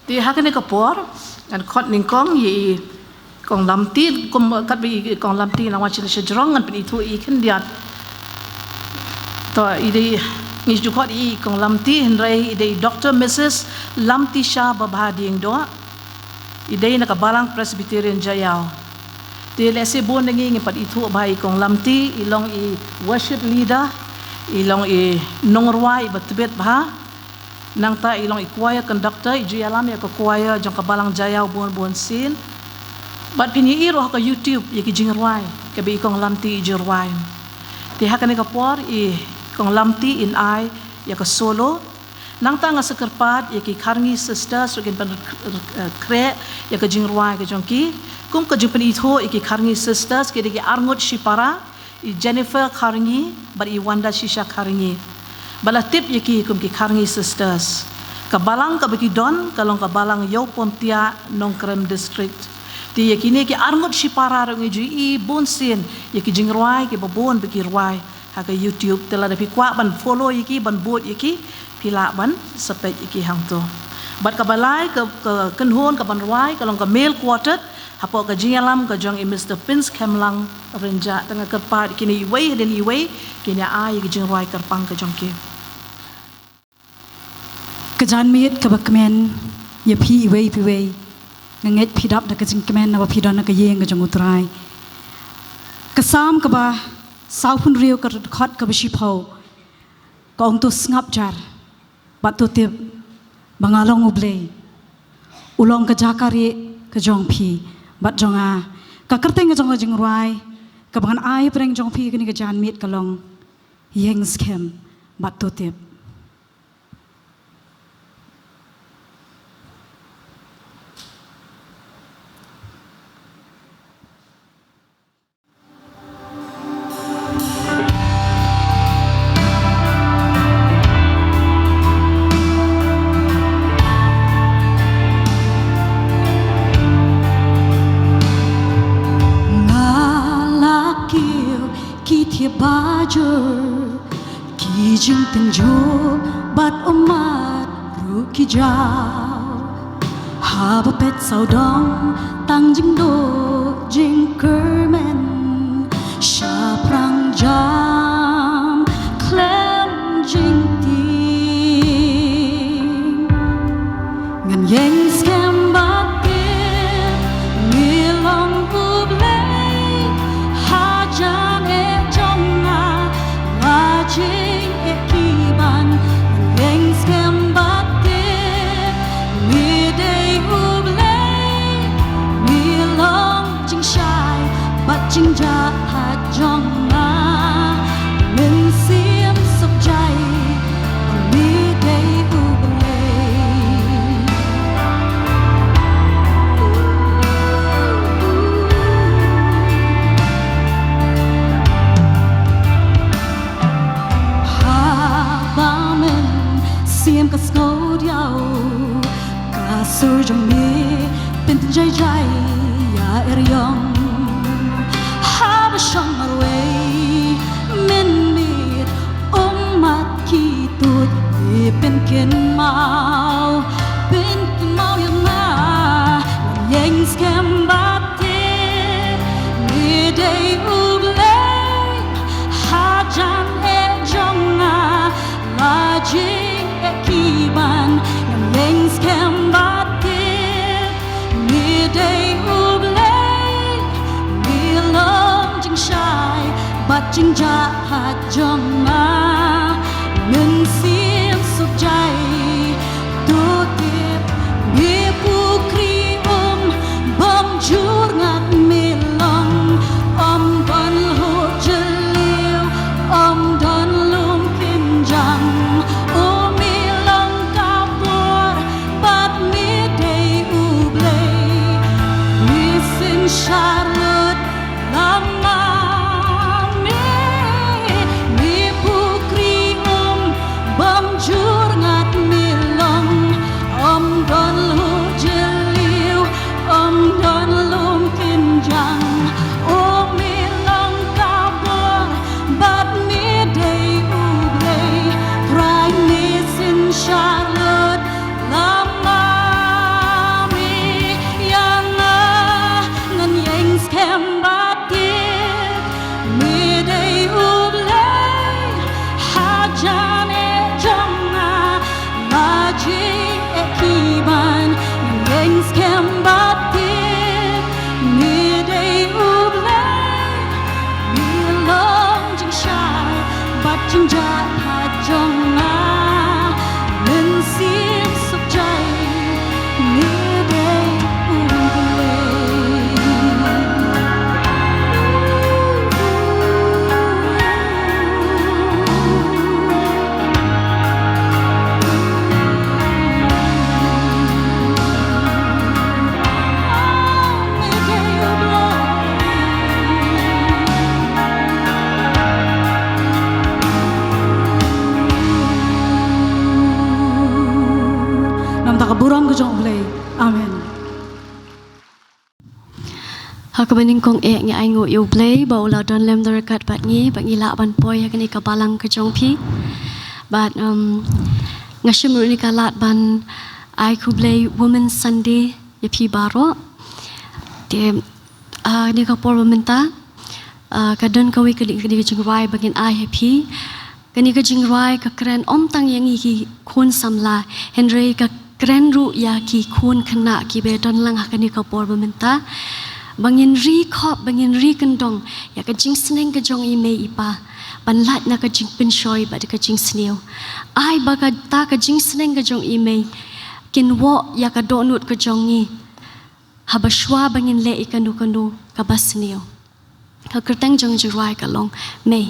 Te ha kane ka por ngan khot nyngkong ïa i Kong Lamti, kum katba i Kong Lamti nang wan sha jrong, ngan pynithuh ïa i khyndiat. To, i dei, ngi ju khot ïa i Kong Lamti, hynrei i dei Doctor Missus Lamtisha Babha Diengdoh. I dei na ka Balang Presbyterian Jaïaw. Te lehse bun na ngi ngim pat ithuh bha ïa i Kong Lamti, i long i worship leader, i long i nongrwai ba tbit bha. Nangta i long i choir conductor, i ju ïalam ïa ka choir jong ka Balang Jaïaw bun bun sien. Bad phin ïohi ruh ha ka YouTube ïa ki jingrwai kaba i Kong Lamti i ju rwai. Te ha kane ka por i Kong Lamti in ai ïa ka solo. Nangta nga sa kyrpad ïa ki Kharngi Sisters ruh kin pynkhreh ïa ka jingrwai ka jong ki. Kum ka jingpynithuh ïa ki Kharngi Sisters ki dei ki arngut shipara, i Jennifer Kharngi bad i Wanda Shisha Kharngi. Ba la tip ïa ki kum ki Kharngi Sisters. Ka balang kaba ki don ka long ka balang Ïewpumtiah, Nongkrem District. Te ïa kine ki arngut shipara ruh ngi ju ïohi bun sien ïa ki jingrwai kiba bun ba ki rwai ha ka YouTube. Te lada phi kwah ban follow ïa ki, ban bud ïa ki, phi lah ban sa peit ïa ki hangto. Bad kaba lai ka, ka kynhun kaban rwai ka long ka Male Quartet, hapoh ka jingïalam ka jong i Mister Prince Khemlang Rynjah. Te nga kyrpad ïa kine iwei hadien iwei kin ïa ai ïa ka jingrwai kyrpang ka jong ki. Ka janmiet kaba kmen ïa phi iwei pa iwei. Nga ngeit phi dap da ka jingkmen naba phi don ha ka ïing ka jong U Trai. Ka Salm kaba sawphew hynriew, ka dkhot kaba shiphew, ka ong, to sngap jar bad to tip ba nga long U Blei. U long ka jaka rieh ka jong phi bad jong nga. Ka kyrteng ka jong ka jingrwai kaba ngan ai pyrshang jong phi kane ka janmiet ka long, ïeng skhem bad to tip. Nga la kiew ki thiah ba jur, ki jingtynjuh bad ummat ruh ki jaw. Haba peit sawdong tang jingduh jingkyrmen, shaphrang jam khlem jingtieng. Ngan ïeng skhem bad tip, me long U Blei hajan eh jong nga, la jingeh kiban. Ngan ïeng skhem bad tip, me dei U Blei, me long jingshai bad jingjahthait jong nga. Mynsiem suk jai, me dei U Blei. Haba mynsiem ka sngewdiaw, ka sur jong me pynjai jai ïa eriong. Haba shong marwei mynmiet ummat ki tuid, me pynkynmaw, pynkynmaw ïa nga. Ngan ïeng skhem bad tip, me dei U Blei hajan eh jong nga, la jingeh kiban. Ngan ïeng skhem bad tip, me dei U Blei, me long jingshai bad jingjahthait jong nga. Mynsiem suk jai, to tip, me pukri um bym jur ngat me long. Ym don lhuh jylliew, ym don lum kynjang. O me long ka bor bad me dei U Blei. Me synshar lut la ma me, me pukri um bym Namar ka burom ka jong U Blei. Amen. Ha kaba nyngkong eh ngi ainguh ïa U Blei ba u la don lem don ryngkat bad ngi, ba ngi lah ban poi ha kane ka balang ka jong phi. Bad, um, nga shim ruh kane ka lad ban ai khublei Women's Sunday ïa phi baroh. Te, ah, kane ka por ba mynta, ah, ka don kawei ka, ka jingrwai ba ngin ai ha phi. Kane ka jingrwai ka kren ym tang ïa ngi ki khun samla, hynrei ka kren ruh ïa ki khun khynnah kiba don lang ha kane ka por ba mynta. Ba ngin ri khop, ba ngin ri kyndong ïa ka jingsneng ka jong i mei i pa, ban lait na ka jingpynshoi bad ka jingsniew. Ai ba kata ka jingsneng ka jong i mei kin woh ïa ka dohnud ka jong ngi, haba shwa ba ngin leh ïa kano kano kaba sniew. Ka kyrteng jong jingrwai ka long Mei.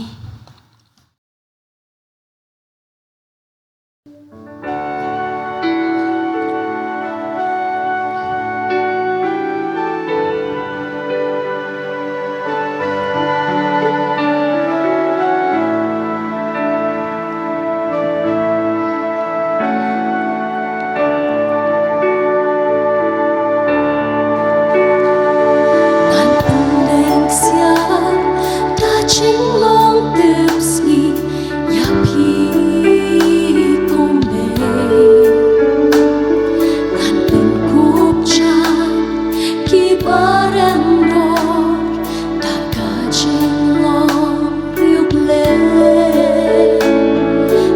Ngan pynlong sia da jinglong tipsngi ïa phi kumne. Ngan pynkup jan kiba rem dor da ka jinglong U Blei.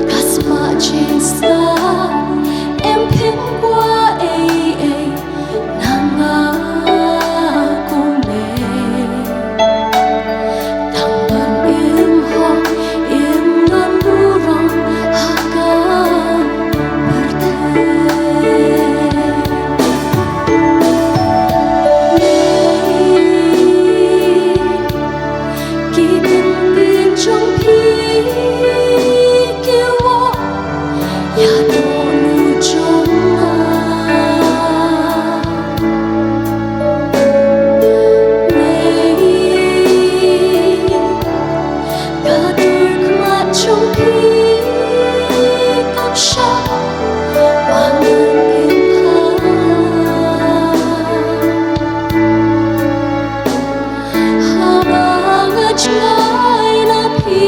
Ka spah jingstad em phin kwah ei ei na nga kumne. Tang ban im hok im ngan burom ha ka pyrthei. Ki kyntien jong phi ki woh ïa dohnud jong nga. Mei, ka dur khmat jong phi kam shah ba ngan im ha. Haba nga jngai na phi,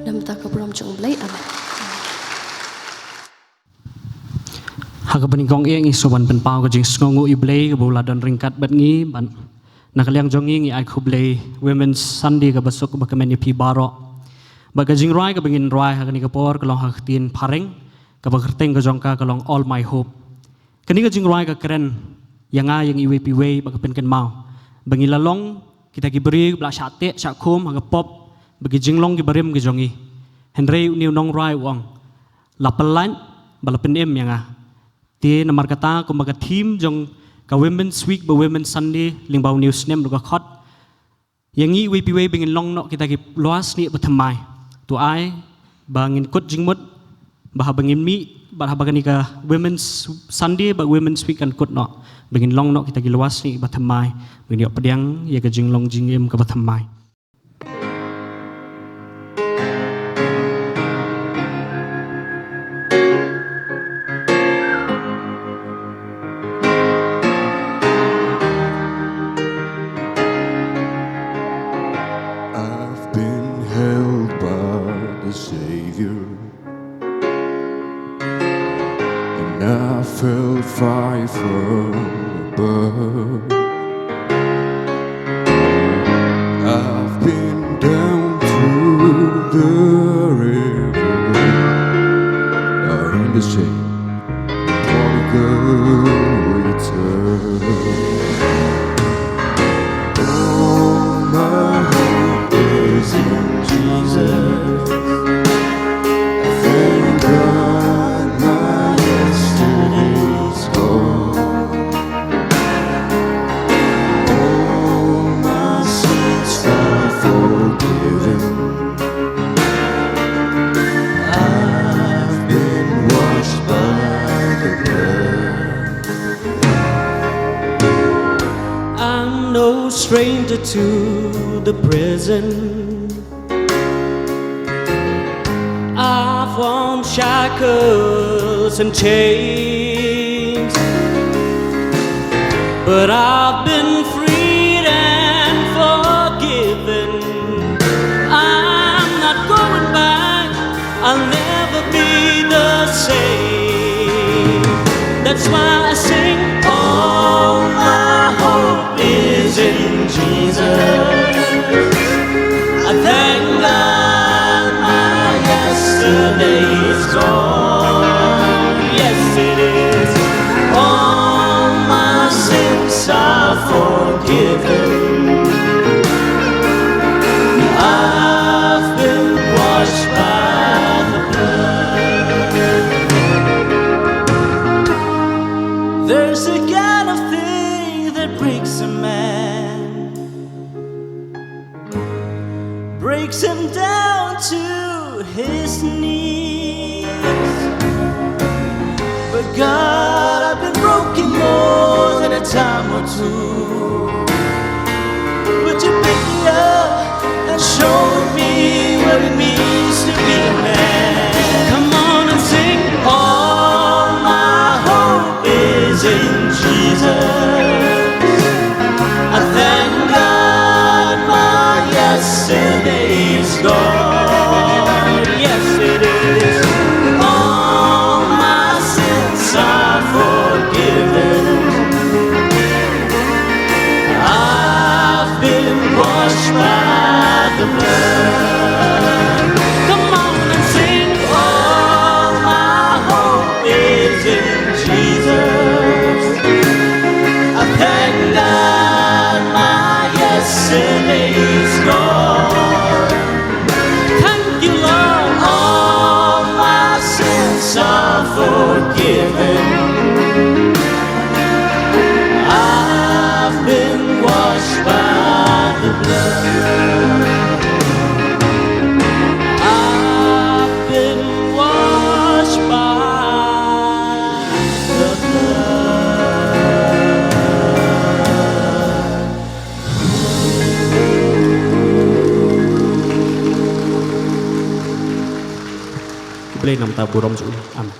Namar ka burom jong U Blei, amen. Ha kaba nyngkong eh ngi sngewbha ban pynpaw ka jingsngewnguh ïa U Blei kaba u la don ryngkat bad ngi, bad na ka liang jong ngi ngi ai khublei Women's Sunday kaba suk kaba kmen ïa phi baroh. Bad ka jingrwai kaba ngin rwai ha kane ka por ka long ha ka ktien Phareng, kaba kyrteng ka jong ka ka long All My Hope. Kane ka jingrwai ka kren ïa nga ïa ngi iwei pa iwei bad ka pynkynmaw ba ngi la long kita ki briew ba la shah teh shah khum ha ka pop bad ki jinglong kiba rim ki jong ngi. Hynrei une u nongrwai u ong, la pyllait bad la pynim ïa nga. Te namar kata kumba ka theme jong ka Women's Week bad Women's Sunday lyngba une u snem ruh ka khot ïa ngi iwei pa iwei ba ngin long noh kita ki lywa snieh ba thymmai. To ai ba ngin kut jingmut ba haba ngin mih bad haba kane ka Women's Sunday bad Women's Week kan kut noh, ba ngin long noh kita ki lywa snieh ba thymmai, ba ngin ïoh pdiang ïa ka jinglong jingim kaba thymmai. I've been held by the Savior, and I felt fire from above. I've been down to the river, uh, in the shade, prodigal return. All my hope is in Jesus. Thank God my yesterday's gone. All my sins are forgiven. I've been washed by the blood. I'm no stranger to the prison. I've worn shackles and chains, but I've been freed and forgiven. I'm not going back, I'll never be the same. That's why I sing, all my hope is in Jesus. I thank God my yesterday is gone. Yes, it is. All my sins are forgiven. I've been washed by the blood. There's a kind of thing that breaks a man, breaks him down to his knees. But God, I've been broken more than a time or Would you pick me up and show me what it means to be a man? Come on and sing. All my hope is in Jesus. I thank God my yesterday's gone. Yes, it is. All my sins are forgiven. I've been washed by the blood. Come on and sing. All my hope is in Jesus. I thank God my yesterday's gone. Thank you, Lord. All my sins are forgiven. I've been washed by the blood. I've been washed by the blood. Khublei namar ka burom jong U. Amen.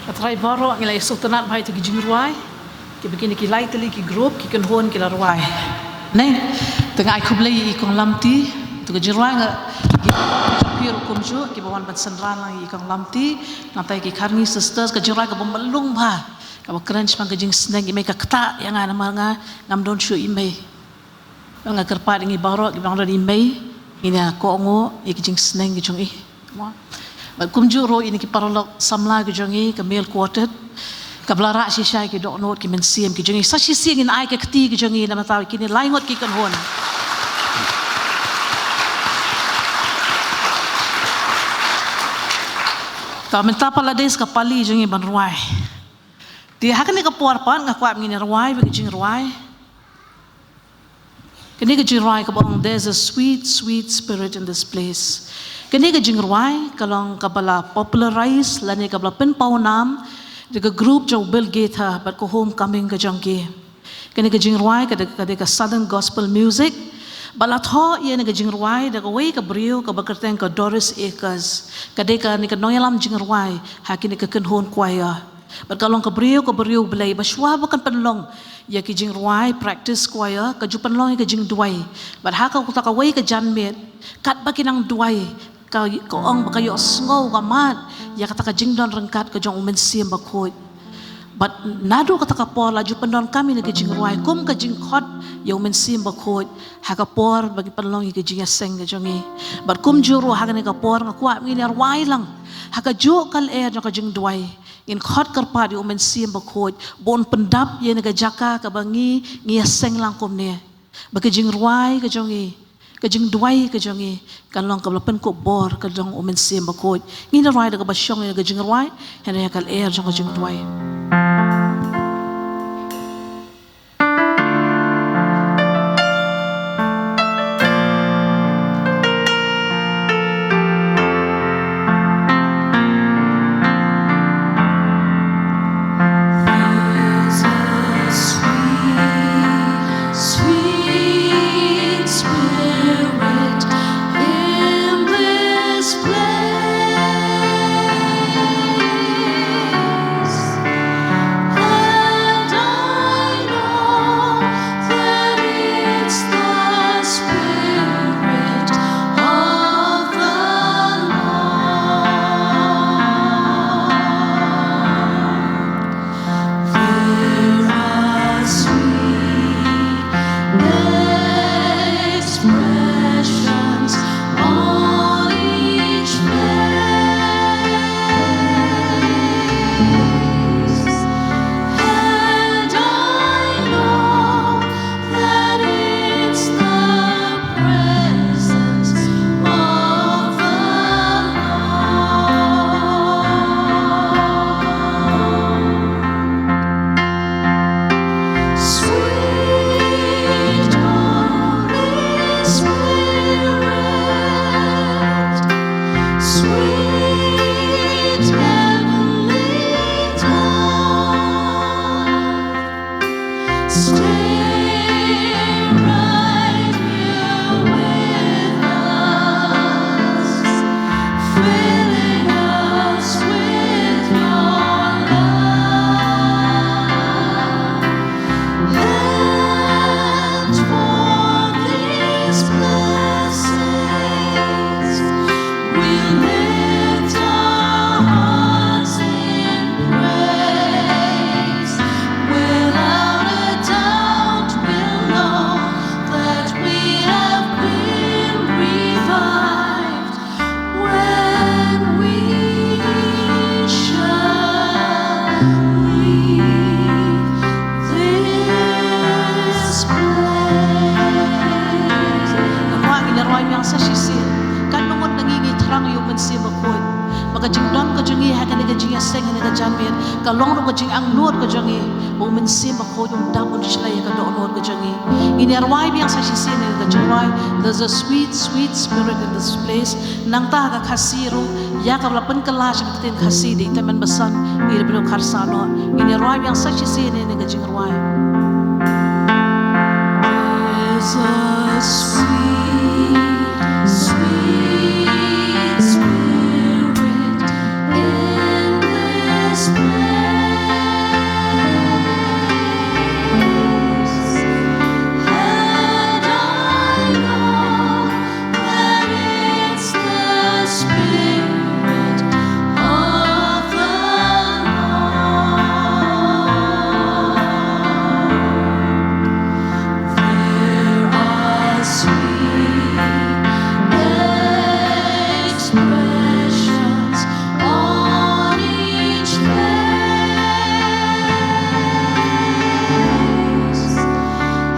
Ka trai baroh ngi la ïa sngewtynnat bha ïa ki jingrwai kiba kine ki lai tylli ki group ki kynhun ki la rwai. Ne, te nga ai khublei ïa i Kong Lamti, to ka jingrwai nga, ki, ki phi ruh kumjuh kiba wan ban synran lang ïa i Kong Lamti, nangta ïa ki Kharngi sisters, ka jingrwai kaba mlung bha, kaba kren shaphang ka jingsneng, i mei ka ktah ïa nga namar nga ngam don shuh i mei. Nga kyrpad ïa ngi baroh kiba dang don i mei, ngin ïa kohnguh ïa ki jingsneng ki jong i. Bad kumjuh ruh ïa ki paralok samla ki jong i, ka male quartet, kaba la rah shisha ïa ki dohnud ki mynsiem ki jong i. Sa shisien ngin ai ka kti ki jong i namar kine lai ngut ki kynhun. Te mynta pat la dei sa ka pali jong i ban rwai. Te ha kane ka por pat nga kwah ngin ïa rwai bad ka jingrwai. Kane ka jingrwai kaba ong There's a Sweet, Sweet Spirit in This Place. Kane ka jingrwai ka long kaba la popularize lane kaba la pynpaw nam da ka group jong u Bill Gaither bad ka Homecoming ka jong ki. Kane ka jingrwai ka dei, ka dei ka Southern Gospel Music. Bad la thoh ïa kane ka jingrwai da kawei ka briew kaba kyrteng ka Doris Akers. Ka dei kane ka nongïalam jingrwai ha kane ka kynhun choir. Bad ka long ka briew, ka briew Blei, ba shuwa ba kan pynlong ïa ki jingrwai, practice choir, ka ju pynlong ïa ka jingduwai. Bad ha kata kawei ka janmiet, katba ki nang duwai, ka, ka ong ba ka ïohsngew ka mad ïa kata ka jingdon ryngkat ka jong U Mynsiem Bakhuid. Bad naduh kata ka por la ju pyndonkam ïa ka jingrwai kum ka jingkhot ïa U Mynsiem Bakhuid ha ka por ba ki pynlong ïa ka jingïaseng ka jong i. Bad kumjuh ruh ha kane ka por nga kwah ngin ïa rwai lang ha kajuh ka lyer jong ka jingduwai. Ngin khot kyrpad ïa U Mynsiem Bakhuid ba un pyndap ïa kane ka jaka kaba ngi, ngi ïaseng lang kumne. Ba ka jingrwai ka jong i, ka jingduwai ka jong i, kan long kaba la pynkup bor ka jong U Mynsiem Bakhuid. Ngin ïa rwai da kaba shong ïa ka jingrwai, hynrei ha ka lyer jong ka jingduwai. There's a sweet, sweet spirit in this place. Ka long ruh ka jingangnud ka jong ngi ba U Mynsiem Bakhuid un dap un shlei ïa ka dohnud ka jong ngi. Ngin ïa rwai biang sa shisien ïa ka jingrwai, "There's a sweet, sweet spirit in this place." Nangta ha ka Khasi ruh, ïa ka la pynkylla sha ka ktien Khasi, dei te men basan, ngi la pynlong kharsa noh. Ngin ïa rwai biang sa shisien ïa ka jingrwai. There's a sweet, sweet spirit in this place, and I know that it's the Spirit of the Lord. There are sweet expressions on each face,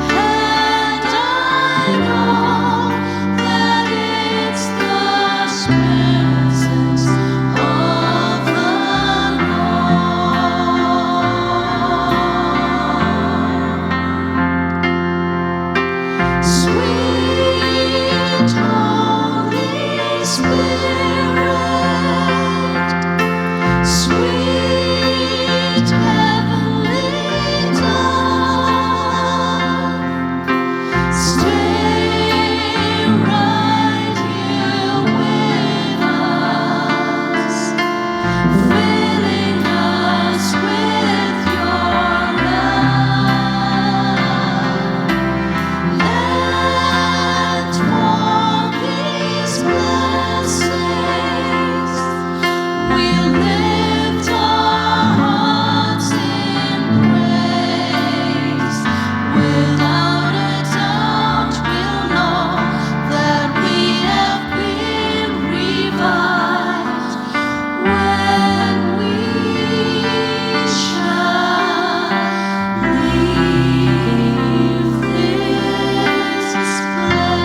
and I know that it's the presence of the Lord. Sweet Holy Spirit, sweet heavenly dove, stay right here with us, filling us with your love. And for these blessings, we lift our hearts in praise. Without a doubt, we'll know that we have been revived when we shall leave this place.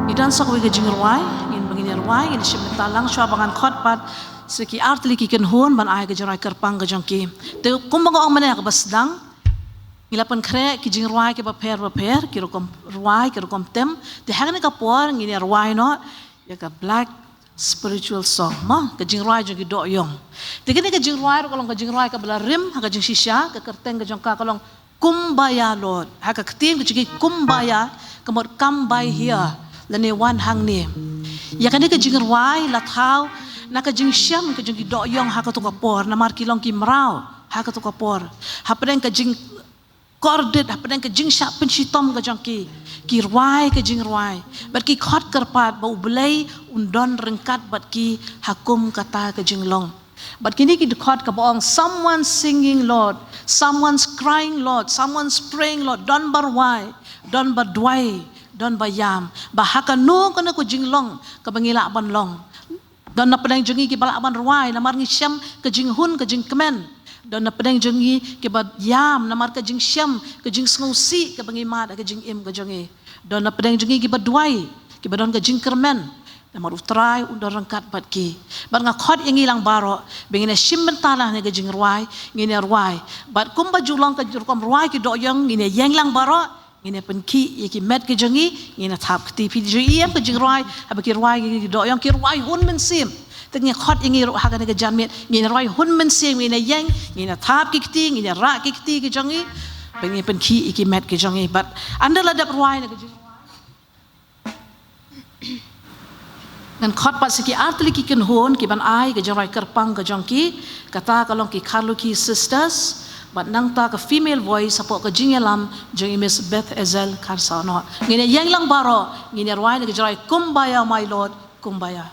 Ngi don sa kawei ka jingrwai, ngin, ba ngin ïa rwai, ngin shim bynta lang shuwa ba ngan khot pat sa ki ar tylli ki kynhun ban ai ka jingrwai kyrpang ka jong ki. Te kumba nga ong mynne ha kaba sdang, ngi la pynkhreh ki jingrwai kiba pher bapher, ki rukom rwai, ki rukom tem. Te ha kane ka por ngin ïa rwai noh ïa ka Black Spiritual song, mo, ka jingrwai jong ki dohïong. Te kane ka jingrwai ruh ka long ka jingrwai kaba la rim ha ka jingshisha, ka kyrteng ka jong ka ka long Kumbaya Lord. Ha ka ktien ka jong ki Kumbaya, ka mut come by here, lane wan hangne. Ïa kane ka jingrwai la thaw na ka jingshem ka jong ki dohïong ha kato ka por, namar ki long ki mraw ha kato ka por. Hapdeng ka jing kordit, hapdeng ka jingshah pynshitom ka jong ki, ki rwai ka jingrwai. Bad ki khot kyrpad ba U Blei un don ryngkat bad ki ha kum kata ka jinglong. Bad kine ki dkhot kaba ong, someone singing Lord, someone's crying Lord, someone's praying Lord, don ba rwai, don ba duwai, don ba ïam. Ba ha kano kano ka jinglong kaba ngi lah ban long, don na pdeng jong ngi kiba lah ban rwai namar ngi shem ka jinghun ka jingkmen. Don na pdeng jong ngi kiba ïam namar ka jingshem ka jingsngewsih kaba ngi mad ha ka jingim ka jong ngi. Don na pdeng jong ngi kiba duwai, kiba don ka jingkyrmen. Namar U Trai un don ryngkat bad ki. Bad nga khot ïa ngi lang baroh ba ngin ïa shim bynta lang ha ka jingrwai, ngin ïa rwai. Bad kumba ju long ka rukom rwai ki dohïong, ngin ïa ïeng lang baroh, ngin ïa pynkhih ïa ki met ki jong ngi, ngin ïa thap kti. Phi ju ïohi em ka jingrwai, haba ki rwai ki dohïong ki rwai hun mynsiem. Te nga khot ïa ngi ruh ha kane ka janmiet, ngin ïa rwai hun mynsiem, ngin ïa ïeng, ngin ïa thap ki kti, ngin ïa rah ki kti ki jong ngi. Ba ngin ïa pynkhih ïa ki met ki jong ngi. Bad ynda la dep rwai na ka jingrwai, ngan khot pat sa ki artylli ki kynhun ki ban ai ka jingrwai kyrpang ka jong ki, kata ka long ki Kharlukhi Sisters, bad nangta ka female voice hapoh ka jingïalam jong i Miss Beth Ezel Kharsawnoh. Ngin ïa ïeng lang baroh, ngin ïa rwai na ka jingrwai Kumbaya My Lord, Kumbaya.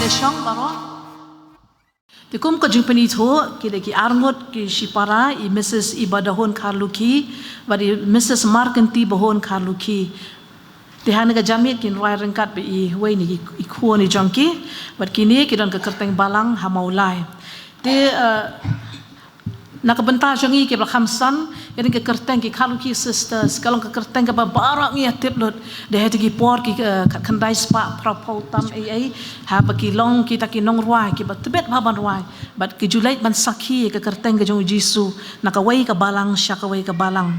Shong baroh. Te kum ka jingpynithuh, ki dei ki arngut ki shipara, i Mrs Ibadahun Kharlukhi bad i Mrs Markenti Bahun Kharlukhi. Te ha kane ka janmiet kin rwai ryngkat bad iwei na ki, i khun i jong ki, bad kine ki don ka kyrteng Balang ha Mawlai. Te, eh, na ka bynta jong ngi kiba la kham san, kane ka kyrteng ki Kharlukhi Sisters ka long ka kyrteng kaba baroh ngi ïa tip lut. Dei ha kito ki por ki, eh, khyndai spah phra phew tam ei ei, haba ki long kita ki nongrwai kiba tbit bha ban rwai, bad ki ju leit ban sakhi ïa ka kyrteng ka jong u Jisu na kawei ka balang sha kawei ka balang.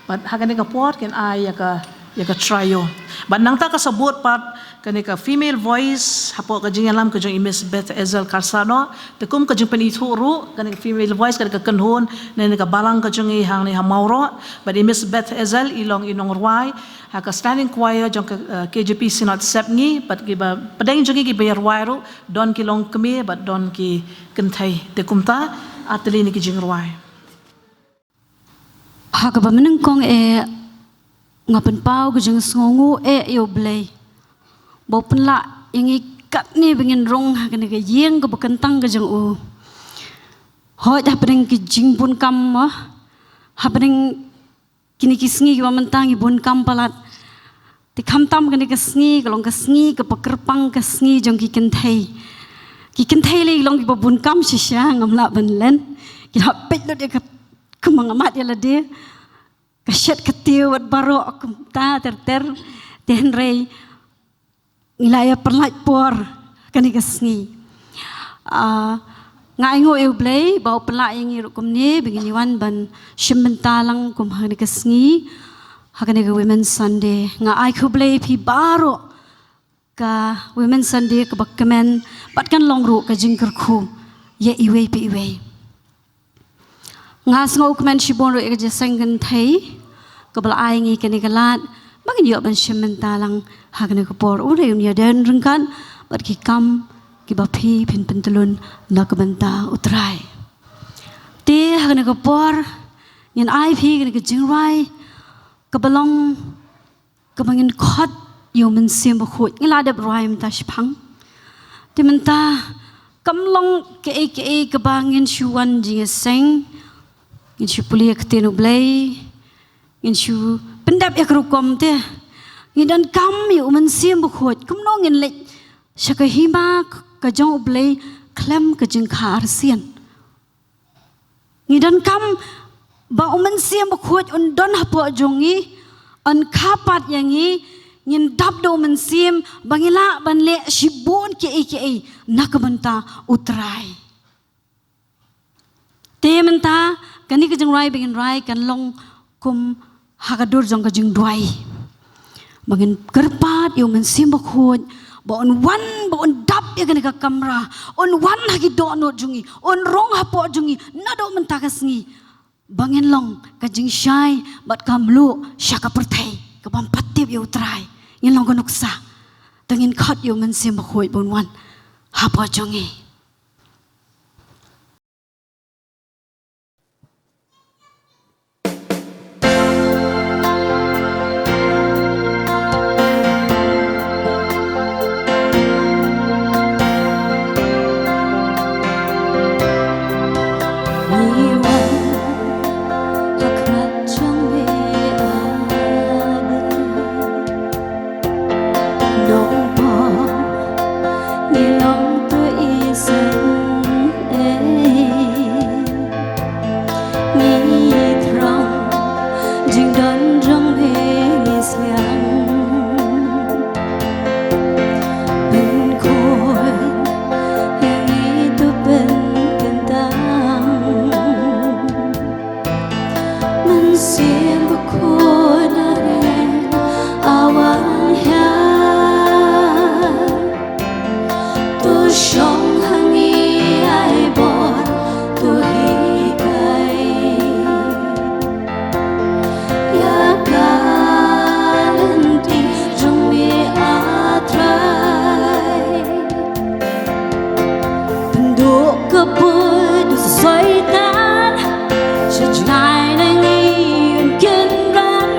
Bad ha kane ka por kin ai ïa ka, ïa ka trio. Bad nangta ka sa bud pat kane ka female voice hapoh ka jingïalam ka jong i Miss Beth Ezel Kharsano. Te kum ka jingpynithuh ruh, kane ka female voice ka dei ka kynhun ne, ne ka balang ka jong ngi hangne ha Mawroh. Bad i Miss Beth Ezel i long i nongrwai ha ka standing choir jong ka, eh, K J P Synod Sepngi. Bad kiba pdeng jong ngi kiba ïa rwai ruh, don ki longkmie bad don ki kynthei. Te kumta, ar tylli na ki jingrwai. Ha kaba mynnyngkong eh, nga pynpaw ka jingsngewnguh eh ïa u Blei ba u pynlah ïa ngi katne ba ngin rung ha kane ka ïing kaba kyntang ka jong u. Hooid, hapdeng ki jingbun kam mo, hapdeng kine ki sngi kiba mynta ngi bun kam palat. Te khamtam kane ka sngi ka long ka sngi kaba kyrpang, ka sngi jong ki kynthei. Ki kynthei lei ki long kiba bun kam shisha, ngam lah ban len. Ki la peit lut ïa ka, kumba nga mad ïa lade. Ka shet ka tiew bad baroh kumta ter ter. Te hynrei ngi la ïa pynlait por kane ka sngi. Ah, nga ainguh ïa u Blei ba u pynlah ïa ngi ruh kumne ba ngin ïa wan ban shim bynta lang kum ha kane ka sngi, ha kane ka Women's Sunday. Nga ai khublei ïa phi baroh ka Women's Sunday kaba kmen, bad kan long ruh ka jingkyrkhu ïa iwei pa iwei. Nga sngewkmen shibun ruh ïa ka jingïaseng kynthei kaba la ai ngi kane ka lad ba ngin ïoh ban shim bynta lang ha kane ka por. U Blei un ïadon ryngkat bad ki kam kiba phi phin pyntlun na ka bynta u Trai. Te ha kane ka por ngin ai phi kane ka jingrwai kaba long kaba ngin khot ïa u Mynsiem Bakhuid. Ngi la dep rwai mynta shiphang. Te mynta kam long kaei kaei kaba ngin shu wan jingïaseng, ngin shu pule ïa ka ktien u Blei, ngin shu pyndep ïa ka rukom te. Ngi donkam ïa u Mynsiem Bakhuid, kumno ngin leit sha ka hima ka jong u Blei khlem ka jingkha arsien. Ngi donkam ba u Mynsiem Bakhuid un don hapoh jong ngi, un kha pat ïa ngi, ngin dap da u Mynsiem ba ngin lah ban leh shibun kiei kiei na ka bynta u Trai. Te mynta kane ka jingrwai ba ngin rwai kan long kum ha ka dur jong ka jingduwai. Ba ngin kyrpad ïa u Mynsiem Bakhuid ba un wan, ba un dap ïa kane ka kamra, un wan ha ki dohnud jong ngi, un rung hapoh jong ngi naduh mynta ka sngi, ba ngin long ka jingshai bad ka mluh sha ka pyrthei ka bym pat tip ïa u Trai. Ngin long ka nuksa. Te ngin khot ïa u Mynsiem Bakhuid ba un wan hapoh jong ngi. Mynsiem Bakhuid, a wan hiar, to shong ha ngi, ai bor, to hikai ïa ka lynti jong me, a Trai. Pynduh ka buit u Soitan sha jngai na ngi, un kynran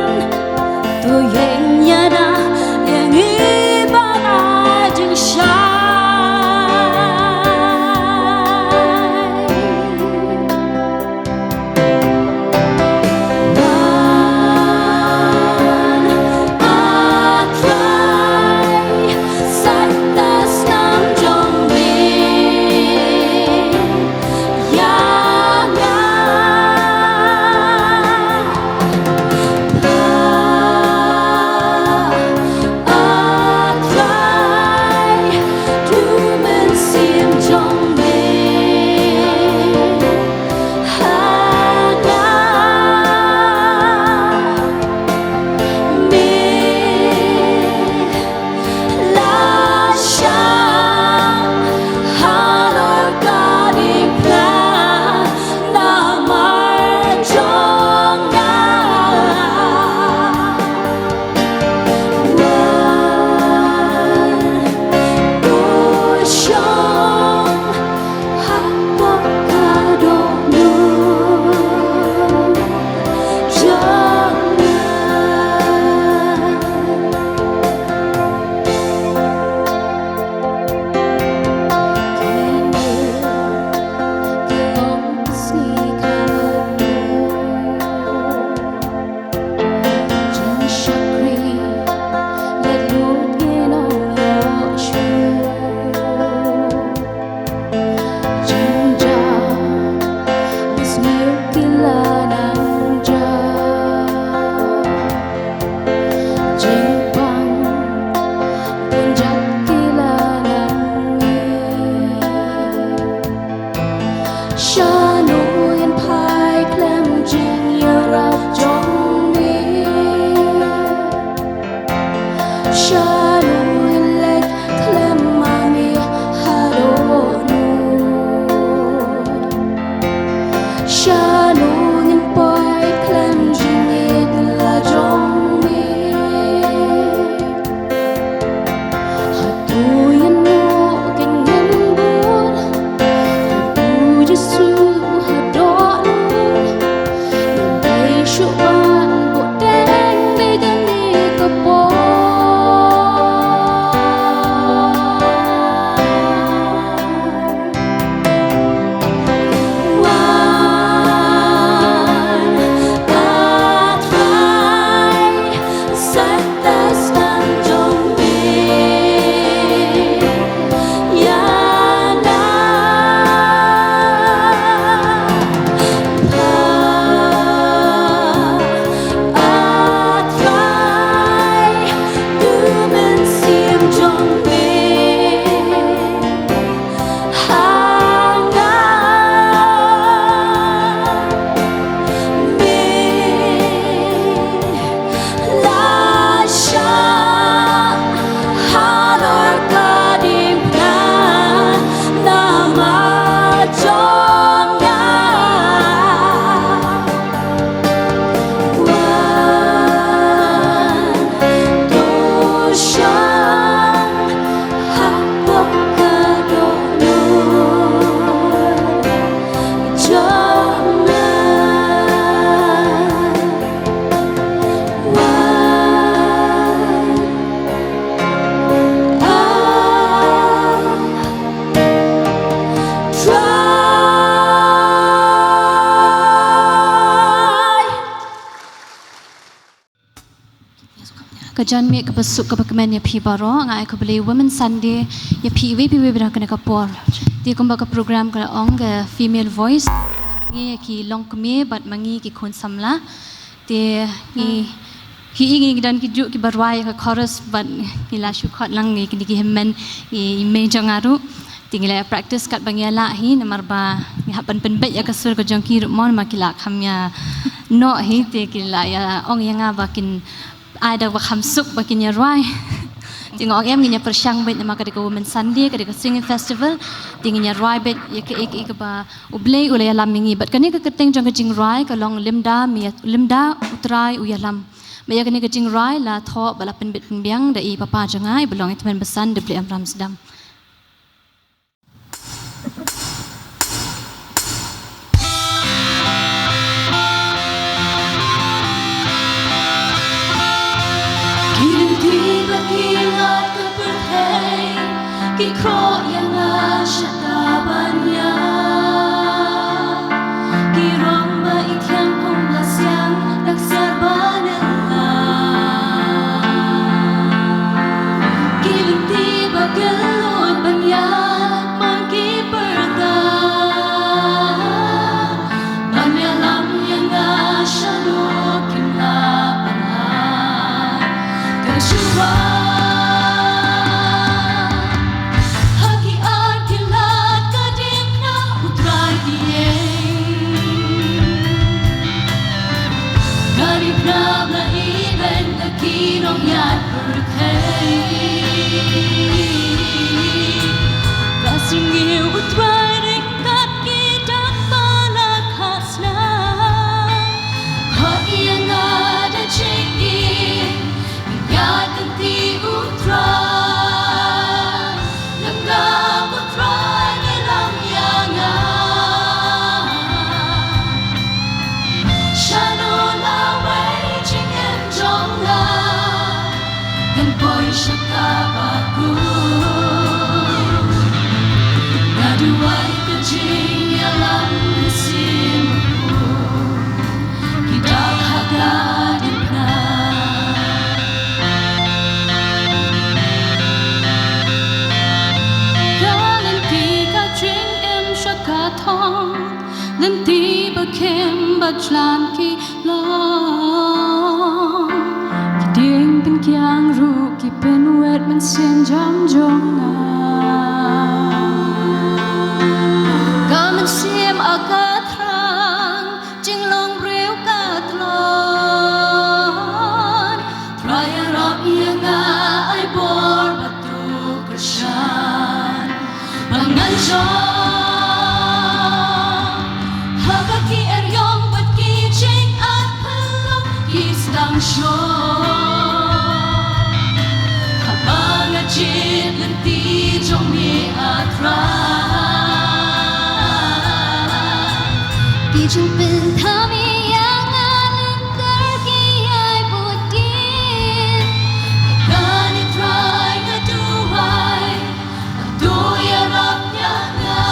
Ka janmiet kaba suk kaba kmen ïa phi baroh, nga ai khublei Women Sunday ïa phi iwei pa iwei ba na kane ka por. Te kumba ka program ka la ong ka Female Voice, ngi ïa ki longkmie bad ma ngi ki khun samla. Te ngi hi ngi don ki juh kiba rwai ka chorus bad ngi la shu khot lang ngi kine ki hymmen ngi i mei jong nga ruh. Te ngi la ïa practice katba ngi ïa lah hi namar ba ngi hap ban pynbeit ïa ka sur ka jong ki ruh mo namar ki la kham ïa noh hi te ki la ïa ong ïa nga ba kin ai da ba kham suk ba kin ïa rwai. Te nga ong em ngin ïa pyrshang beit namar ka dei ka Women Sunday ka dei ka Singing Festival. Te ngin ïa rwai beit ïa kaei kaei kaba U Blei u la ïalam ïa ngi bad kane ka kyrteng jong ka jingrwai ka long lymda me ïa lymda U Trai u ïalam. Bad ïa kane ka jingrwai la thoh bad la pynbit pynbiang da i papa jong nga i ba long i tymmen basan da Blei Amram Sdang. Ki lynti ba ki lad ka pyrthei ki khroh ïa nga sha ka ban ïa. Ki rong ba i thiang kum la siang dak siar ba nang. Ki lynti ba ki lad ban ïa man ki pyrta. Ban ïalam ïa nga shano kin lah ban ai ka jubab. Ha ki ar ki lad ka diengphna U Trai ki ïeng. Ka diengphna ba i beiñ da ki nongïaid pyrthei. Ka sngewthuh U Trai ryngkat ki dak ba la khah snam. Khot ïa nga da jingim, ïa ka lynti U Trai. Lymda ko Trai me lam ïa nga. Shano lawei jingim jong nga kan poi sha kaba kut. Nga duwai ka jingïalam mynsiem bakhuid. Ki dak ha ka diengphna. Ka lynti ka jingim sha ka thong. Lynti ba khim ba jlan ki long. Ki dieng pynkiang ruh ki pynwet mynsiem jam jong nga. Ka mynsiem a ka thrang, jinglong briew ka tlot. Trai ïarap ïa nga ai bor bad tu kyrshan. Ba ngan jop ha ka ki eriong bad ki jingat pynlong ki sdang shong. Haba nga jied lynti jong me A Trai. Ki jingpynthame ïa nga lynter ki ïai bud dien. Kane Trai nga duwai. To ïarap ïa nga.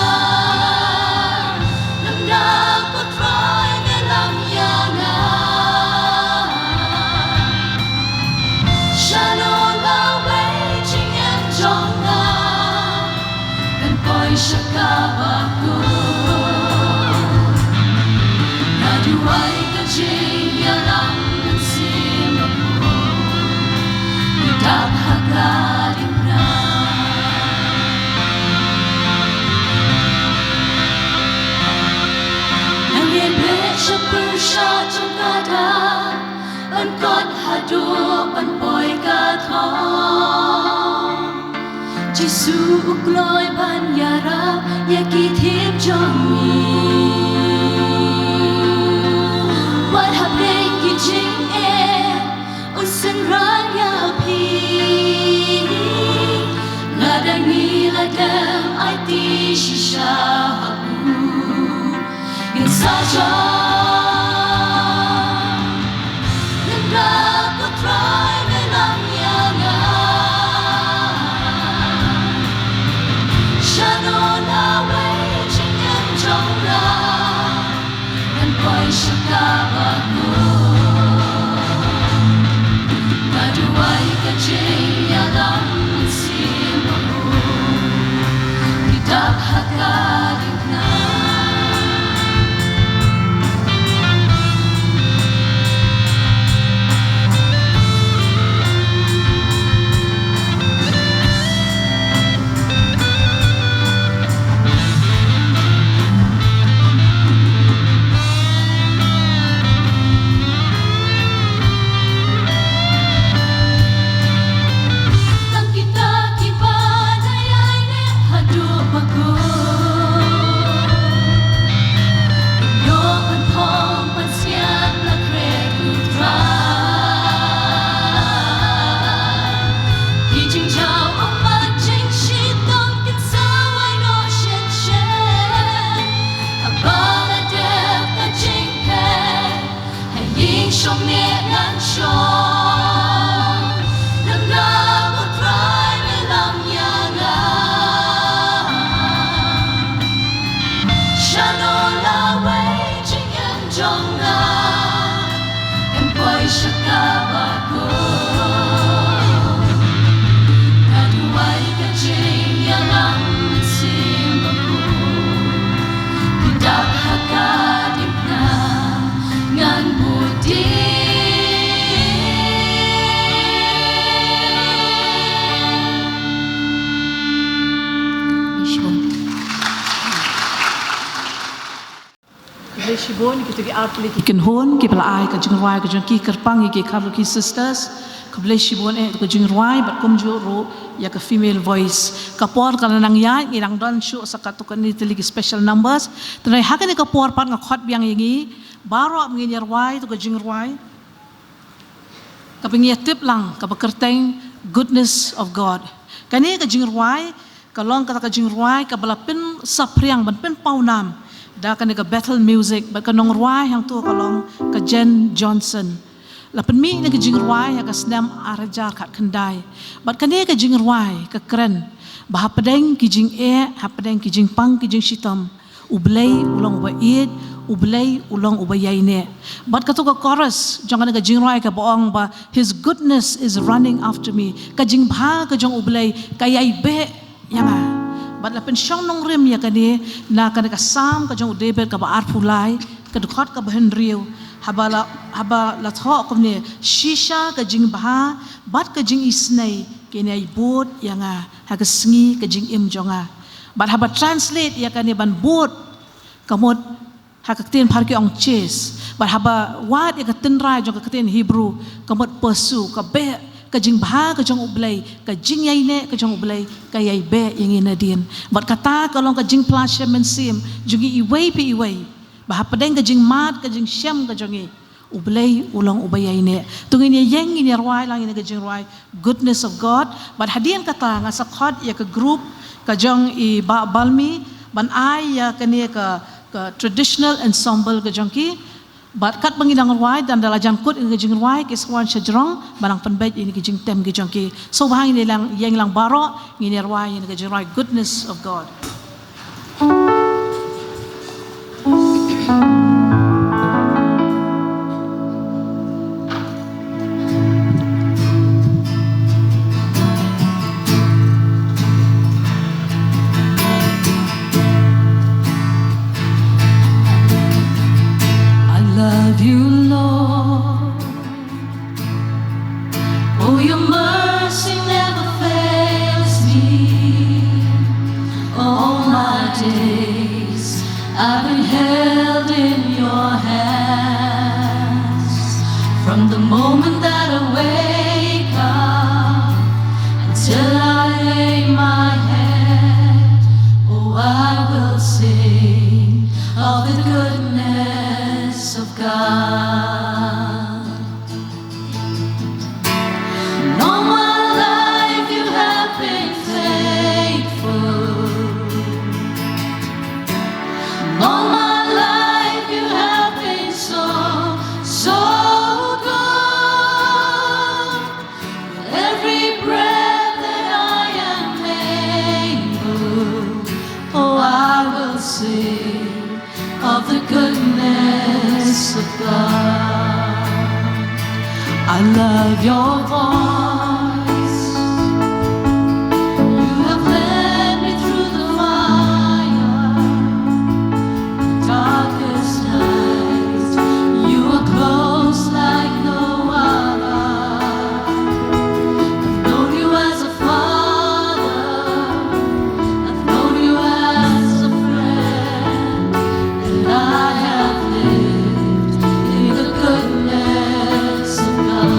Lymda ko Trai me lam ïa nga. Shano lawei jingim jong nga kan poi sha kaba kut. Nga duwai ka jingïalam mynsiem bakhuid. Ki dak ha ka diengphna. Nang ïa bit sha pyrshah jong ka dak ban kot haduh ban poi ka thong. Jisu u kloi ban ïarap ïa ki thieb jong ngi. Wat hapdeng ki jingeh un synran ïa phi. Lada ngi la dem aiti shisha ha u, ngin sa jop. Lymda ko Trai me lam ïa nga. Shano lawei jingim jong nga kan poi sha kaba kut. Nga duwai Jong me ngan shong, ngan nang u trai me lam ïa nga. Shano la wei jingim jong nga, kan poi sha kaba khuid. Ka duwai ka jingïalam mynsiem bakhuid, ki dap ha ka diengphna ngan bud dien. Khublei shibun ïa kito ki artylli ki kynhun kiba la ai ka jingrwai ka jong ki kyrpang ïa ki Kharlukhi Sisters. Khublei shibun eh ïa ka jingrwai bad kumjuh ruh ïa ka female voice. Ka por ka la nang ïaid, ngi dang don shuh sa katto katne tylli ki special numbers. Te nai ha kane ka por pat nga khot biang ïa ngi baroh ba ngin ïa rwai ïa ka jingrwai kaba ngi ïa tip lang kaba kyrteng Goodness of God. Kane ka jingrwai ka long kata ka jingrwai kaba la pynsaphriang ban pynpaw nam da kane ka Bethel Music bad ka nongrwai hangto ka long ka Jen Johnson. La pynmih ïa ka jingrwai ha ka snem ar hajar khatkhyndai. Bad kane ka jingrwai ka kren ba hapdeng ki jingeh, hapdeng ki jingpang, ki jingshitom, U Blei u long uba ïeit, U Blei u long uba ïaineh. Bad kato ka chorus jong kane ka jingrwai kaba ong ba, "His goodness is running after me." Ka jingbha ka jong U Blei ka ïai beh ïa nga. Bad la pynshong nongrim ïa kane na kane ka Salm ka jong u David kaba arphew lai, ka dkhot kaba hynriew. Haba la, haba la thoh kumne, shisha ka jingbha bad ka jingisynei kin ïai bud ïa nga ha ka sngi ka jingim jong nga. Bad haba translate ïa kane ban bud, ka mut ha ka ktien pharki ong chase. Bad haba wad ïa ka tynrai jong ka ktien Hebrew, ka mut pursue, ka beh, ka jingbha ka jong U Blei, ka jingïaineh ka jong U Blei ka ïai beh ïa ngi nadien. Bad kata ka long ka jingplashem mynsiem jong ngi iwei pa iwei, ba hapdeng ka jingmad ka jingshem ka jong ngi, U Blei u long uba ïaineh. To ngin ïa ïeng, ngin ïa rwai lang ïa ka jingrwai Goodness of God. Bad hadien kata nga sa khot ïa ka group ka jong i Bah Balmi ban ai ïa kane ka, ka traditional ensemble ka jong ki. Bad katba ngi dang rwai, tang da la jan kut ïa ka jingrwai, ki sa wan sha jrong ban nang pynbeit ïa ka jingtem ka jong ki. So ba ngin ïa lang, ïeng lang baroh, ngin ïa rwai ïa ka jingrwai Goodness of God. I love you, Lord. Oh, your mercy never fails me. All my days I've been held in your hands. From the moment that I wake up until I lay my head, oh, I will sing of the goodness of God. And all my life you have been faithful. And all my life you have been so, so good. With every breath that I am able, oh, I will sing of the goodness of God. I love your voice. You have led me through the fire, darkest night. You are close like no other. I've known you as a father, I've known you as a friend, and I have lived in the goodness of God.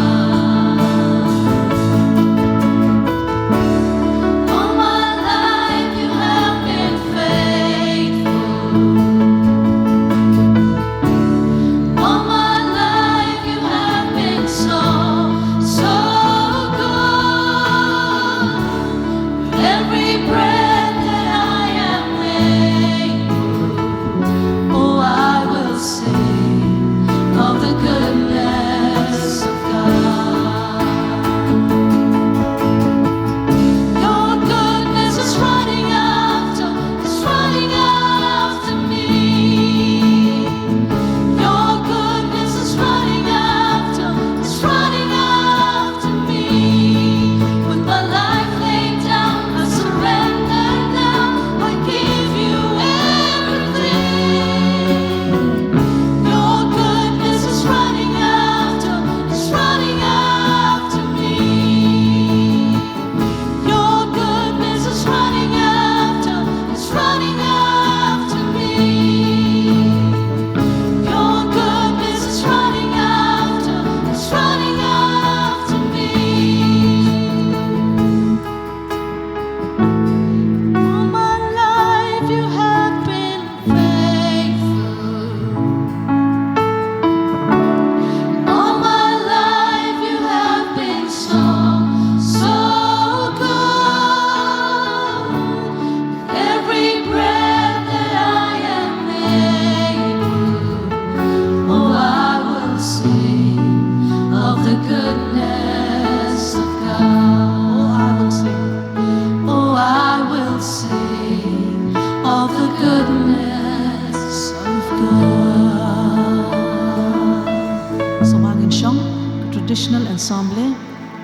Traditional Ensemble,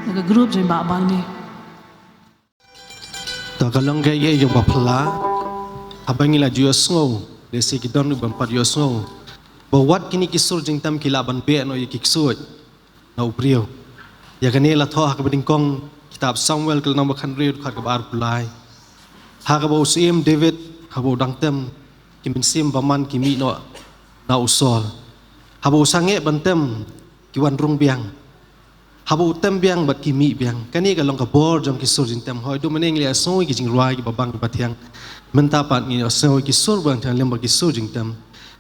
na ka group jong Bah Balmi. To ka long kaei kaei jong ba phylla, haba ngi la ju ïohsngew, lehse ki don ruh ban pat ïohsngew, ba wat kine ki sur jingtem ki lah ban beh noh ïa ki ksuid na u briew. Ïa kane la thoh ha kaba nyngkong kitab Samuel ka lynnong ba khathynriew dkhot kaba arphew lai. Ha kaba u syiem David, haba u dang tem, ki mynsiem bymman ki mih noh na u Saul. Haba u sangeh ban tem, ki wan rung biang. Haba u tem biang bad ki mih biang. Kane ka long ka bor jong ki sur jingtem. Hooid, mynne ngi la ïohsngew ïa ki jingrwai kiba bang kiba thiang. Mynta pat ngin ïohsngew ïa ki sur bang thiang lem bad ki sur jingtem.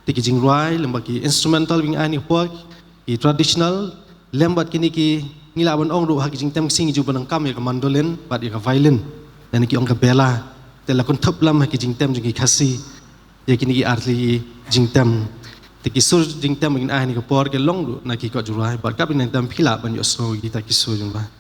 Te ki jingrwai lem bad ki instrumental ba ngi ai ha kane ka por, ki traditional, lem bad kine ki, ngi lah ban ong ruh ha ki jingtem ki sngi ngi ju pyndonkam ïa ka mandolin bad ïa ka violin. Lane ki ong ka bela. Te la kynthup lem ha ki jingtem jong ki Khasi ïa kine ki artylli ki jingtem. Te ki sur jingtem ba ngin ai ha kane ka por ki long ruh na ki kot jingrwai, bad katba ngin tem phi lah ban ïohsngew ïa kita ki sur jingrwai.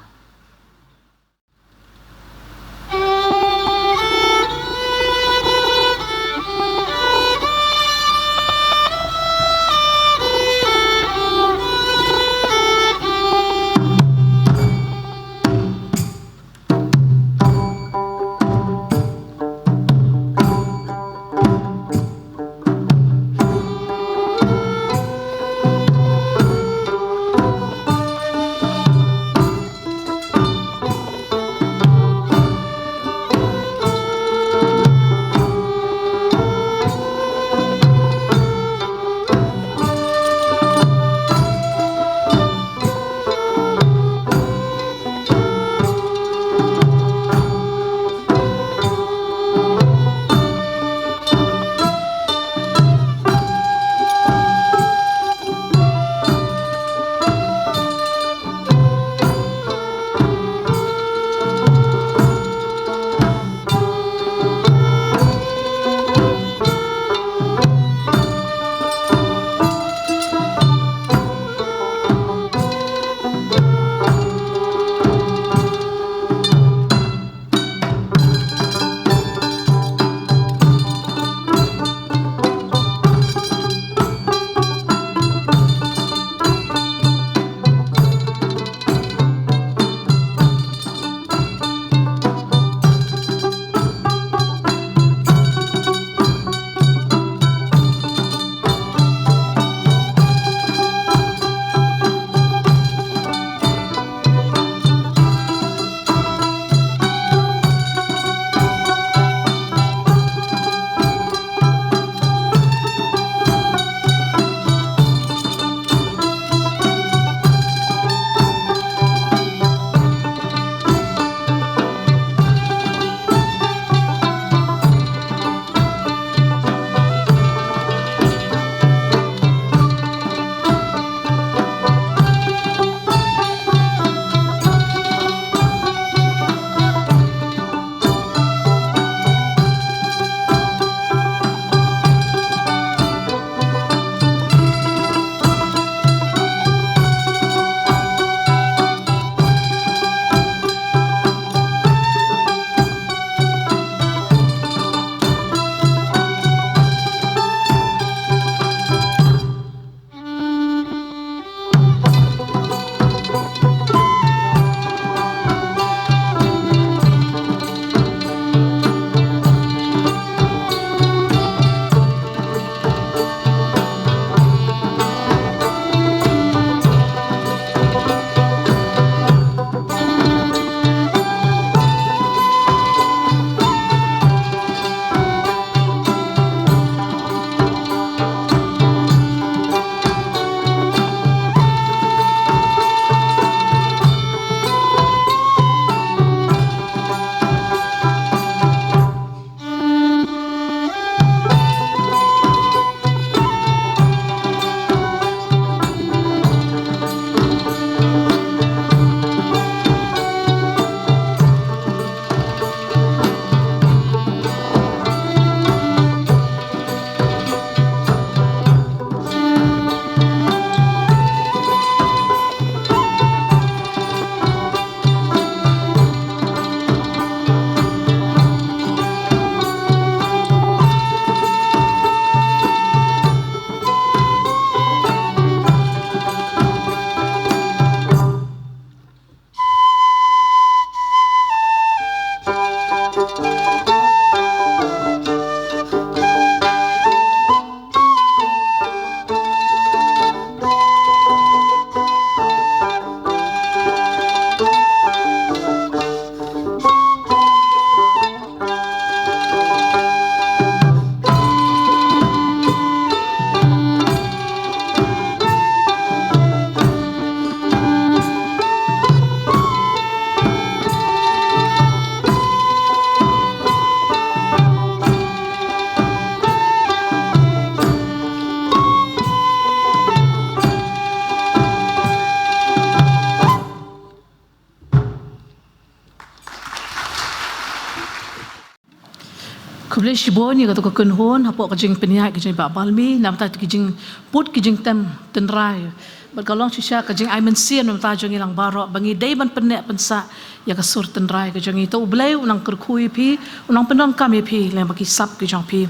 Khublei shibun ïa kato ka kynhun hapoh ka jingpynïaid ka jong i Bah Balmi namar ta ki jingput ki jingtem tynrai. Bad ka long shisha ka jingai mynsiem namar ta jong ngi lang baroh ba ngi dei ban pynneh pynsah ïa ka sur tynrai ka jong ngi. To U Blei un nang kyrkhu ïa phi, un nang pyndonkam ïa phi lem bad ki sap ki jong phi.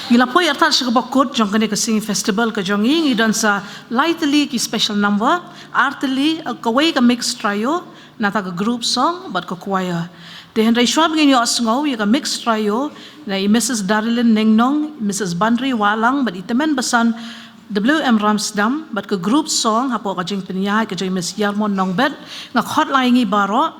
Ngi la poi artat sha kaba kut jong kane ka singing festival ka jong ngi, ngi don sa lai tylli ki special number, ar tylli, eh, kawei ka mixed trio, nangta ka group song bad ka choir. Te hynrei shuwa ba ngin ïohsngew ïa ka mixed trio na i Missus Darilyn Nengnong, Missus Banri Wahlang bad i tymmen basan W M Ramsdam bad ka group song hapoh ka jingpynïaid ka jong i Miss Yarmon Nongbet, nga khot lang ïa ngi baroh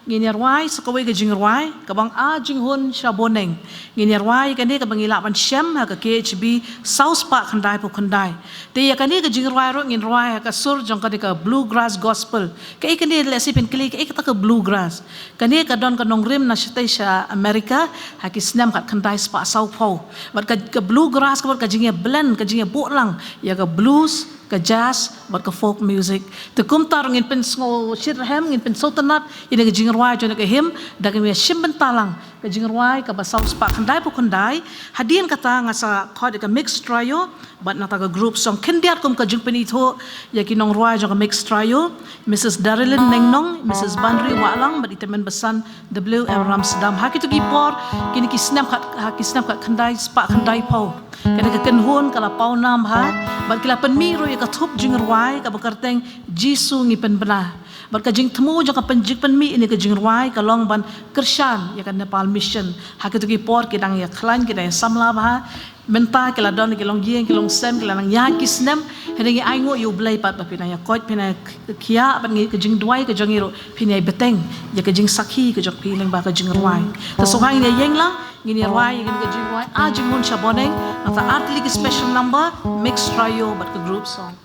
ngin ïa rwai sa kawei ka jingrwai kaba ong A Jinghun Sha Boneng. Ngin ïa rwai ïa kane kaba ngi lah ban shem ha ka K H B saw spah khyndai phew khyndai. Te ïa kane ka jingrwai ruh ngin rwai ha ka sur jong kane ka bluegrass gospel. Kaei kane, lehse phin kylli kaei kata ka bluegrass? Kane ka don ka nongrim na shatei sha America ha ki snem khat khyndai spah saw phew. Bad ka, ka bluegrass ka bad ka jingïa blend, ka jingïa buh lang ïa ka blues, ka jazz bad ka folk music. Te kumta ruh ngin pynsngew shitrhem, ngin pynsngewtynnat ïa kane ka jingrwai jong kane ka hymn da kaba shim bynta lang ka jingrwai kaba saw spah khyndai phew khyndai. Hadien kata nga sa khot ïa ka mixed trio bad nangta ka group song. Khyndiat kum ka jingpynithuh ïa ki nongrwai jong ka mixed trio, Missus Darilyn Nengnong, Missus Banri Wahlang bad i tymmen basan W M Ramsdam. Ha kito ki por, kine ki snem khat, ha ki snem khat khyndai spah khyndai phew, kane ka kynhun ka la paw nam bha bad ki la pynmih ruh ïa ka thup jingrwai kaba kyrteng Jisu Ngi Pynbna. Bad ka jingthmu jong ka pyn-, jingpynmih ïa kane ka jingrwai ka long ban kyrshan ïa ka Nepal Mission. Ha kito ki por ki dang ïa khlaiñ, ki dang ïa samla bha. Mynta ki la don ki long ïing ki long sem, ki la nang ïaid ki snem. Hynrei ngi ainguh ïa U Blei pat ba phin nang ïa koit, phin nang ïa khiah bad ngi, ka jingduwai ka jong ngi ruh phin ïa bteng ïa ka jingsakhi ka jong phi lyngba ka jingrwai. Te sngewbha ngin ïa ïeng lang, ngin ïa rwai ïa kane ka jingrwai A Jinghun Sha Boneng, nangta ar tylli ki special number, mixed trio bad ka group song.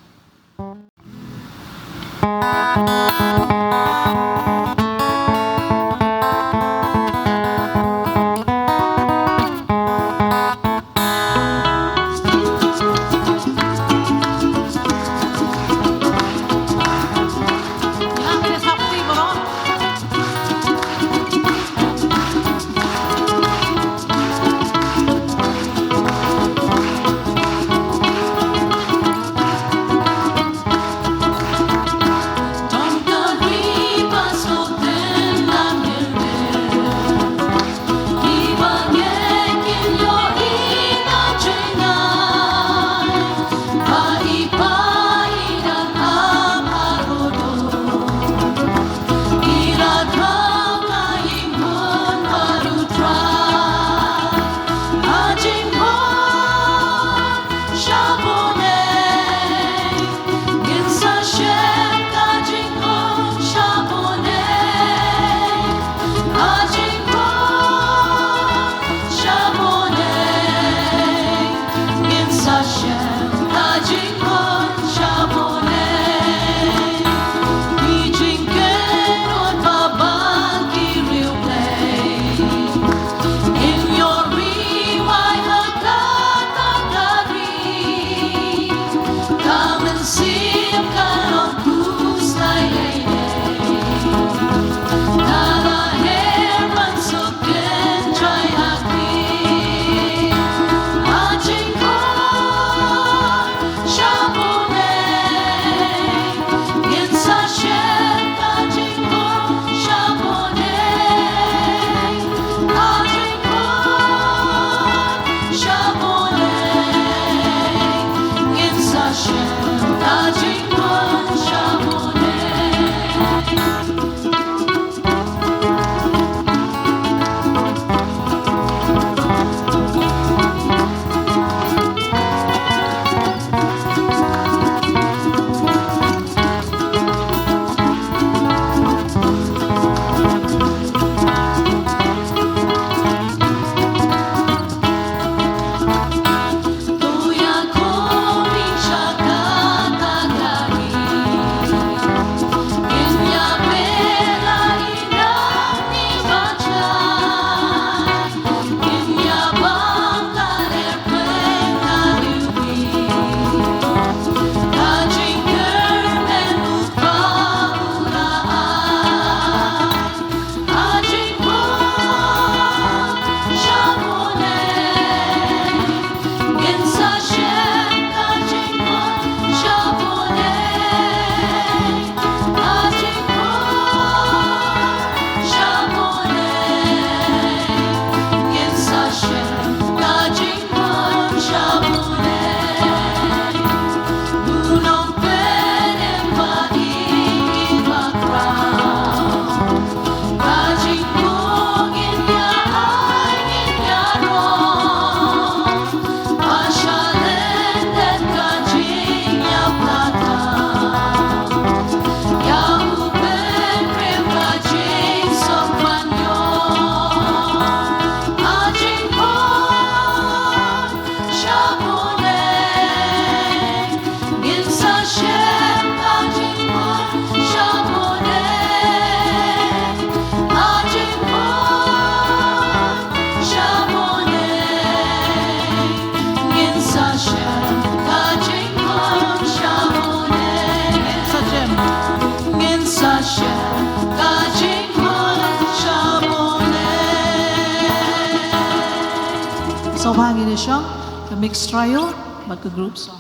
Shong, ka mixed trio bad ka group song.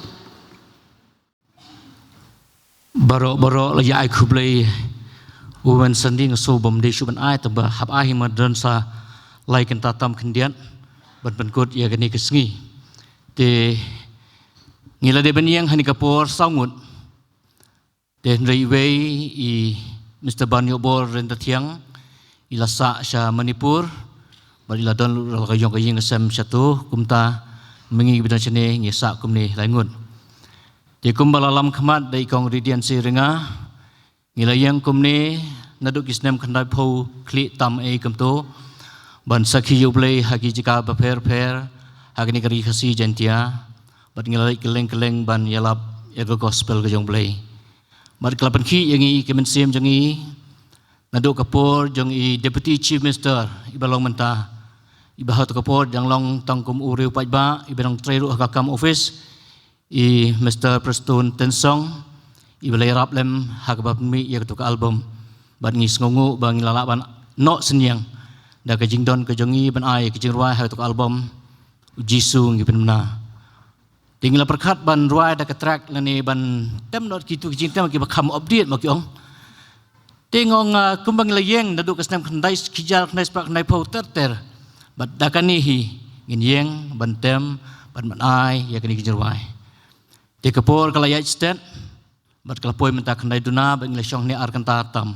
Baroh baroh la ïa ai khublei Women Sunday, nga sngew bym dei shuh ban ai, tangba hap ai hi, ma don sa lai kynta tam khyndiat ban pynkut ïa kane ka sngi. Te ngi la dei ban ïeng ha kane ka por saw ngut. Te hynrei iwei i Mister Barniohbor Ryntathiang i la sah sha Manipur bad i la don lut la ka ïong ka ïing ka sem sha tu, kumta ma ngi ba don shane ngi sah kumne lai ngut. Te kumba la lam khmat da i Kong Ridian Seringa, ngi la ïeng kumne naduh ki snem khyndai phew khlieh tam ei kumto ban sakhi ïa U Blei ha ki jaka bapher bapher ha kane ka ri Khasi Jaiñtia, bad ngi la leit kylleng kylleng ban ïalap ïa ka gospel ka jong U Blei. Bad ka la pynkhih ïa ngi ka mynsiem jong ngi naduh ka por jong i Deputy Chief Minister iba long mynta, iba ha tu ka por dang long tang kum u riew paidbah, iba dang trei ruh ha ka kam office, i Mister Prestone Tynsong, iba la ïarap lem ha kaba pynmih ïa katu ka album. Bad ngi sngewnguh ba ngi la lah ban noh synñiang da ka jingdon ka jong ngi ban ai ka jingrwai ha katu ka album, U Jisu Ngi Pynbna. Te ngi la pyrkhat ban rwai da ka track lane ban tem noh kitu ki jingtem kiba kham update ma ki ong. Te nga ong, ah, kumba ngi la ïeng naduh ka snem khyndai, khijal khyndai spah khyndai phew ter ter, bad da kane hi ngin ïeng ban tem bad ban ai ïa kane ka jingrwai. Te ka por ka la ïaid stet bad ka la poi mynta khyndai duna bad ngi la shong hangne ar kynta tam.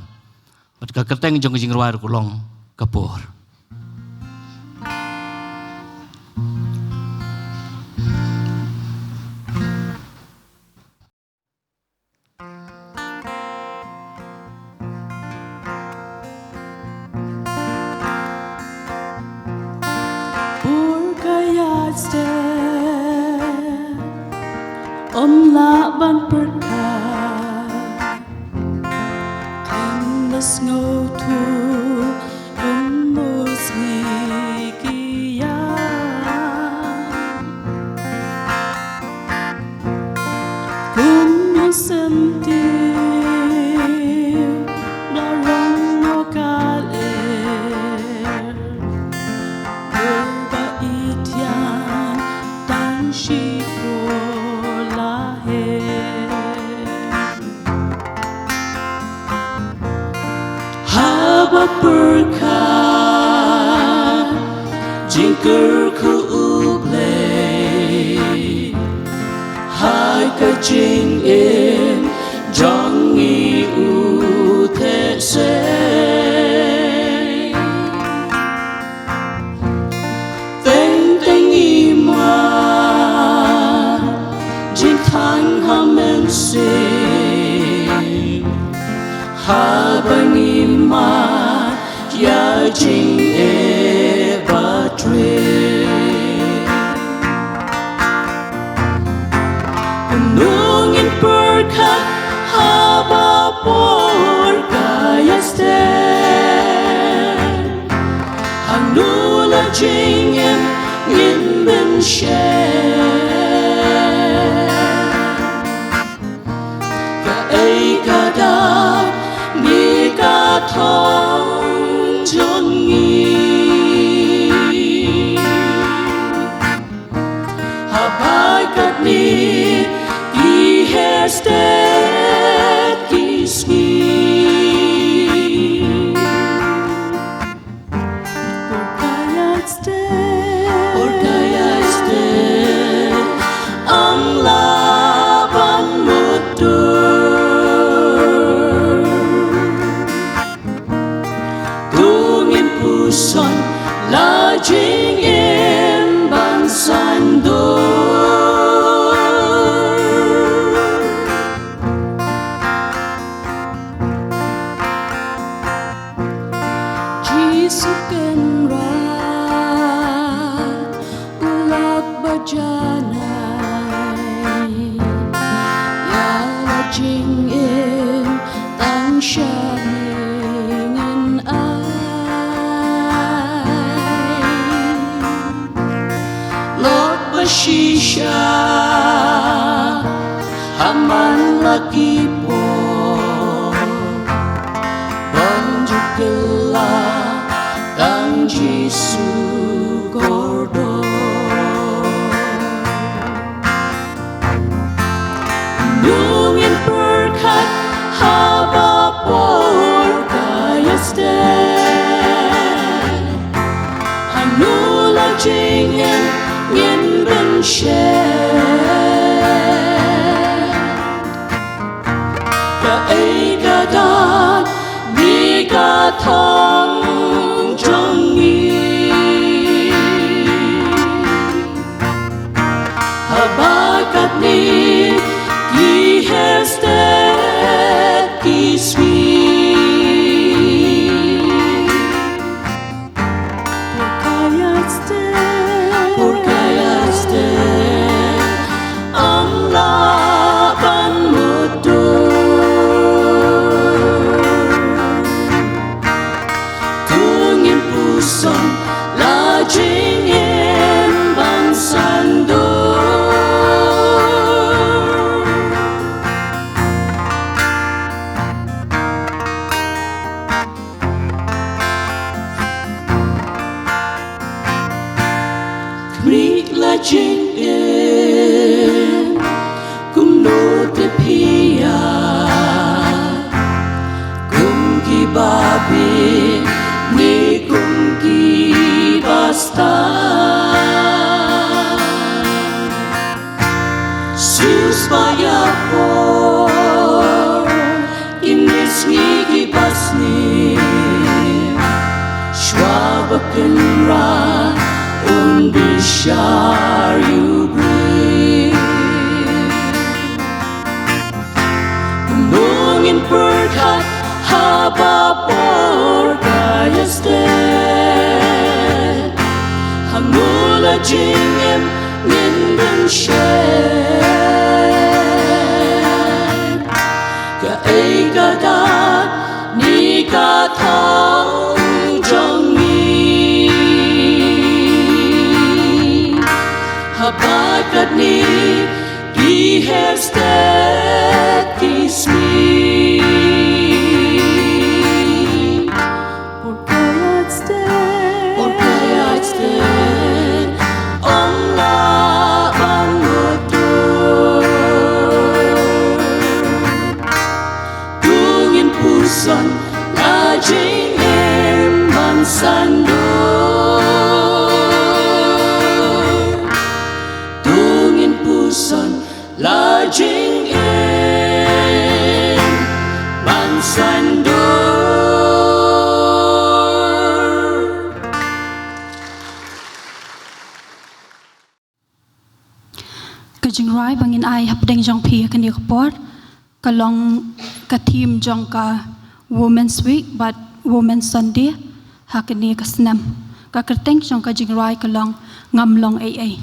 Bad ka kyrteng jong ka jingrwai ruh ka long Ka Por. Por ka ïaid stet, ym lah ban pyrkhat. Kan da sngewthuh kum u sngi ki ïa. Kum u syntiew da rong mo ka lyer. Ba i thiang tang shipor la her. Haba pyrkhat jingkyrkhu U Blei ha ka jingim jong ngi u theh sei. Teng teng i mad jingkhang ha mynsiem, haba ngi mad ïa jingeh ba trei. Kumno ngin pyrkhat haba por ka ïaid stet? Hangno la jingim ngin pynshai? Kaei ka dak ne ka thong jong ngi? Haba katne ki her stet ki sngi. Por ka ïaid stet, por ka ïaid stet, ym lah ban mutdur. To ngin puson la jingim ban saiñdur. Jisu Kynrad u lak ba janai ïa la jingim tang shane ngin ai. Lok ba shisha ha man la ki por ban ju kylla tang Jisu kordor. Shet. Kaei ka dak ne ka thong jong ngi? Haba katne ki hestet ki sngewsih. Por kaya stet, por kaya stet, ym lah ban mutdur. To ngin puson la jingim ban sandor. Khmih la jingim, kumno te phi ïa, kum ki babieit ne kum ki bastad. Sus ba ïa por kine sngi ki basniew, shuwa ba Kynrad un bishar ïa u briew. Kumno ngin pyrkhat haba por ka ïa stet? Hangne la jingim ngin pynshet. Kaei ka dak ne ka thong jong ngi? Haba katne ki hestet ki sngewsih. Por kaya stet, por kaya stet, ym lah ban mutdur. To ngin puson la jingim ban sandor. To ngin puson la jingim ban sandor. Ka jingrwai ba ngin ai hapdeng jong phi ha kane ka por ka long ka theme jong ka Women's Week bad Women's Sunday ha kane ka snem. Ka kyrteng jong ka jingrwai ka long Ngam Long Ei Ei.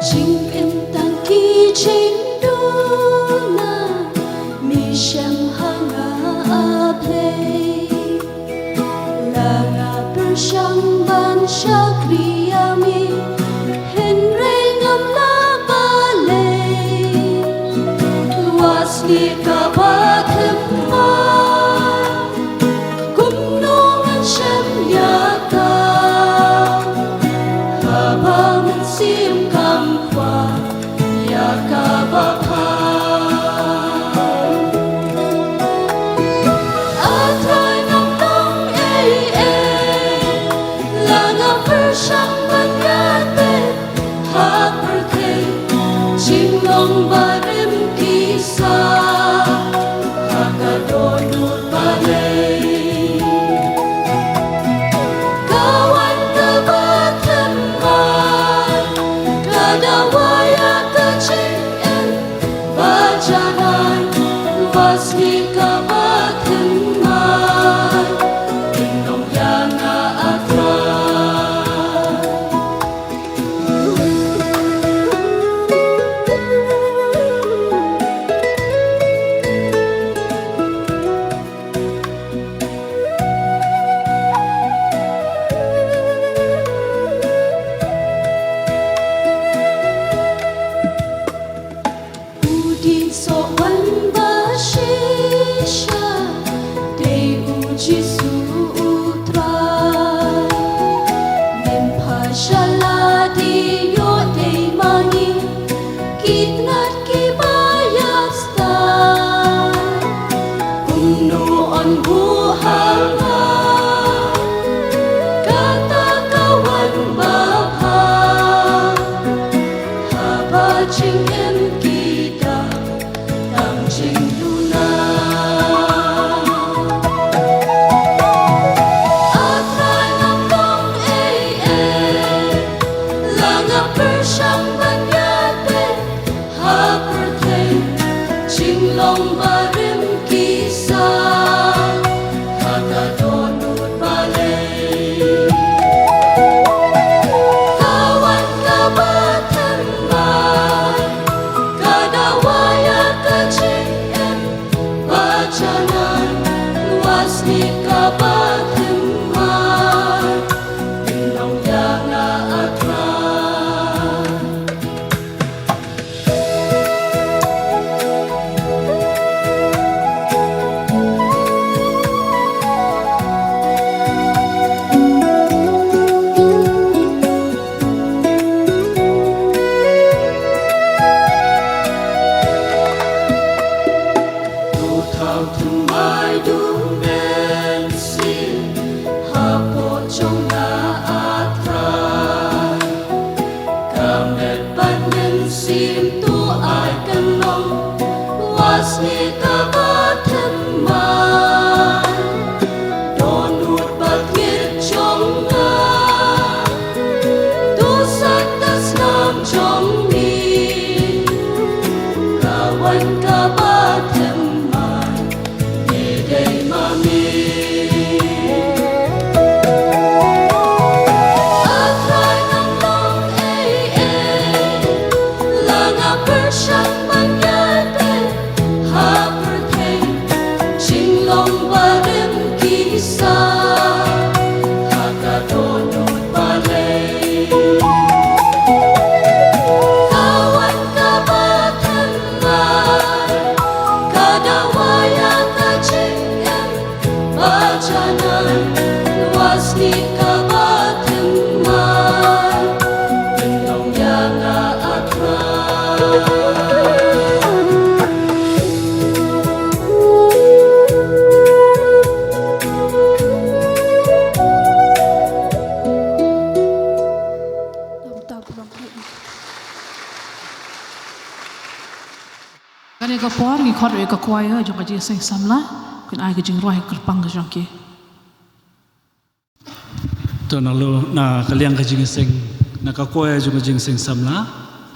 Jingim tang ki jingduna, mi shem ha nga a Blei. La nga pyrshang ban shakri ïa me, hynrei ngam lah balei. Ïa sngewbha kaba thymmai, kumno ngan shem ïa ka, haba mynsiem kam kwah ïa kaba kha. A Trai, ngam long ei ei, la nga pyrshang ban ïaid beit ha pyrthei jinglong barim ki sah ha ka dohnud balei. Ka waiñ kaba thymmai ka dawa ïa ka jingim ba janai, ïa sngewbha kaba thymmai, pynlong ïa nga, A Trai. Sha la dei ïoh dei ma ngi ki tnat kiba ïaid stad. Kumno yn buh ha nga kata ka wan babha haba jingim ki dang tang jingduna. A Trai ngam long ei ei la nga pyrshang ban ïadei ha pyrthei jinglong barim ki sa ha ka dohnud balei. Ka wan kaba thymmai ka dawa ïa ka jingim ba janan, wan sngewbha thymmai, pynlong ïa nga A Trai. To thaw thymmai dum mynsiem hapoh jong nga A Trai. Ka met bad mynsiem to ai kan long, wan sngewbha thymmai. Dohnud bad ngeit jong nga to sah ka snam jong me. Ka wan kaba thymmai, ngi dei ma me. A Trai ngam long ei ei la nga pyrshang ban ïadei ha pyrthei jinglong barim ki sa ha ka dohnud balei. Ka wan kaba thymmai ka dawa ïa ka jingim ba janan, wan sngewbha thymmai, pynlong ïa nga A Trai. Kane ka por ngi khot ïa ka choir jong ka Jingïaseng Samla kin ai ka jingrwai kyrpang ka jong ki. To na lo na ka liang ka Jingïaseng, na ka choir jong ka Jingïaseng Samla,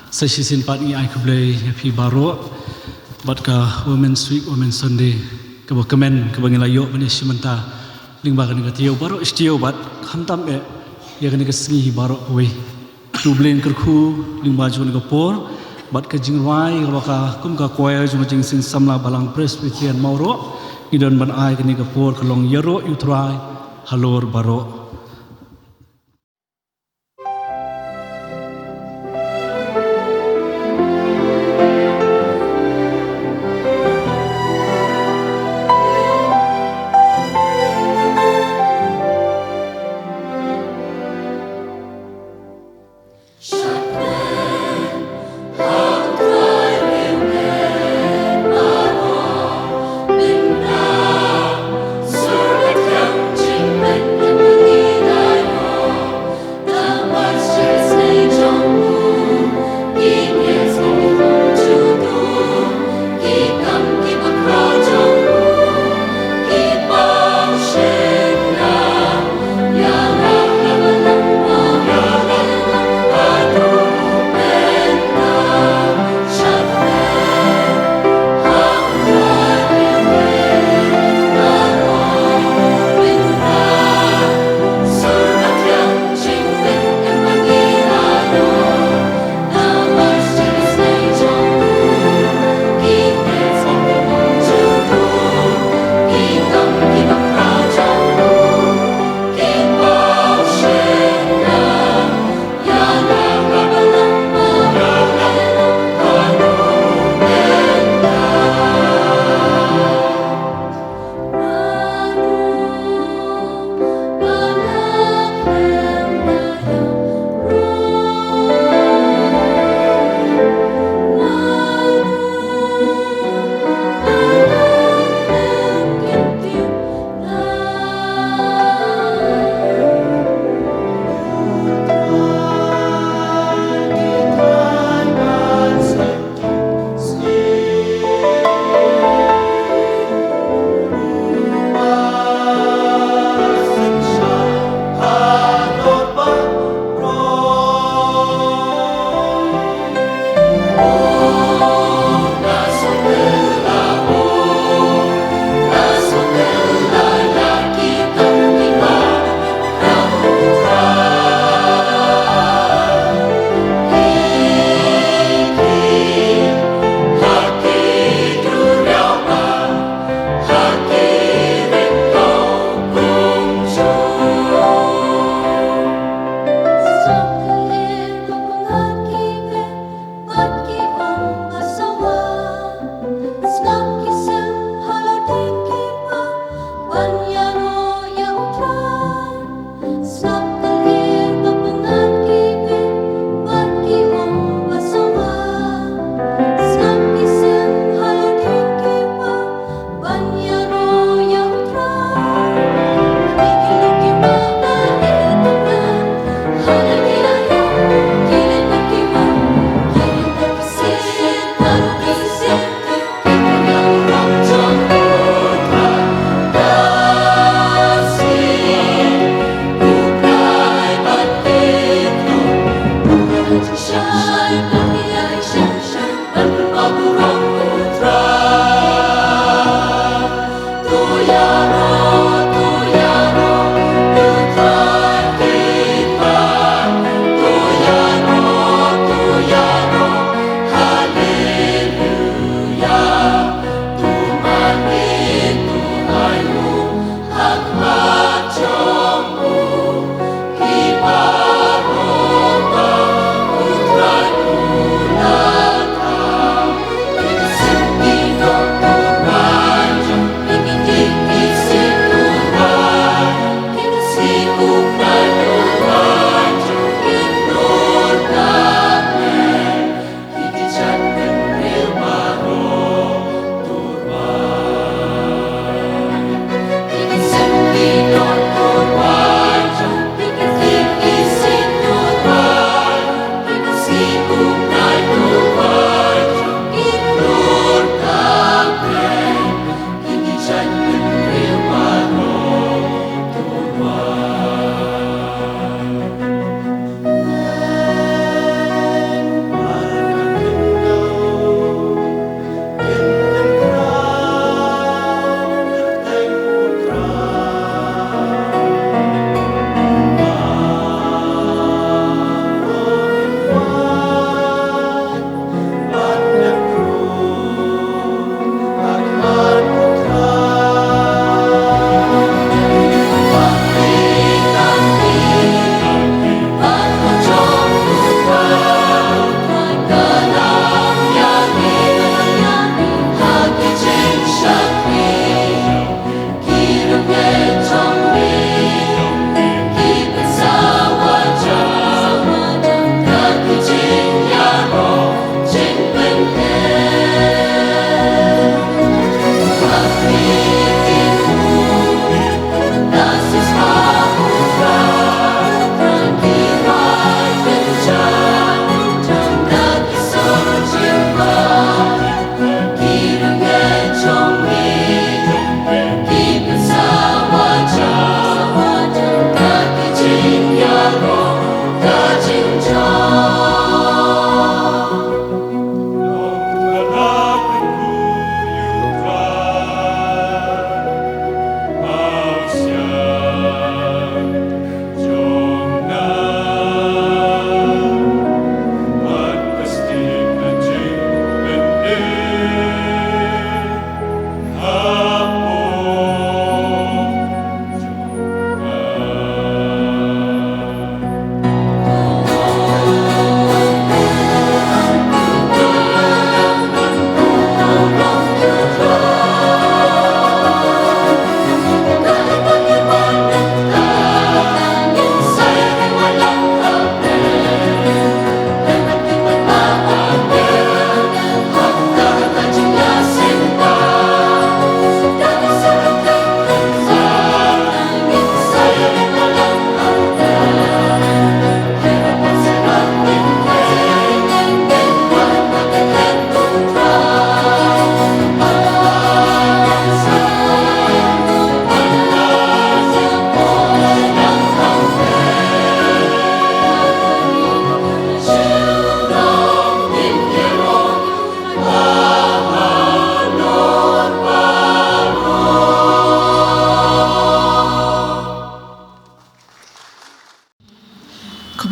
sa shisien pat ngi ai khublei ïa phi baroh bad ka Women's Week, Women's Sunday kaba kmen kaba ngi la ïoh ban ïashim bynta lyngba kane ka taïew baroh shi taïew bad khamtam eh ïa kane ka sngi hi baroh kawei. To U Blei un kyrkhu lyngba jong kane ka por bad ka jingrwai kaba ka kum ka choir jong ka Jingïaseng Samla Balang Presbyterian Mawroh ngi don ban ai kane ka por ka long Ïaroh ïa U Trai halor baroh.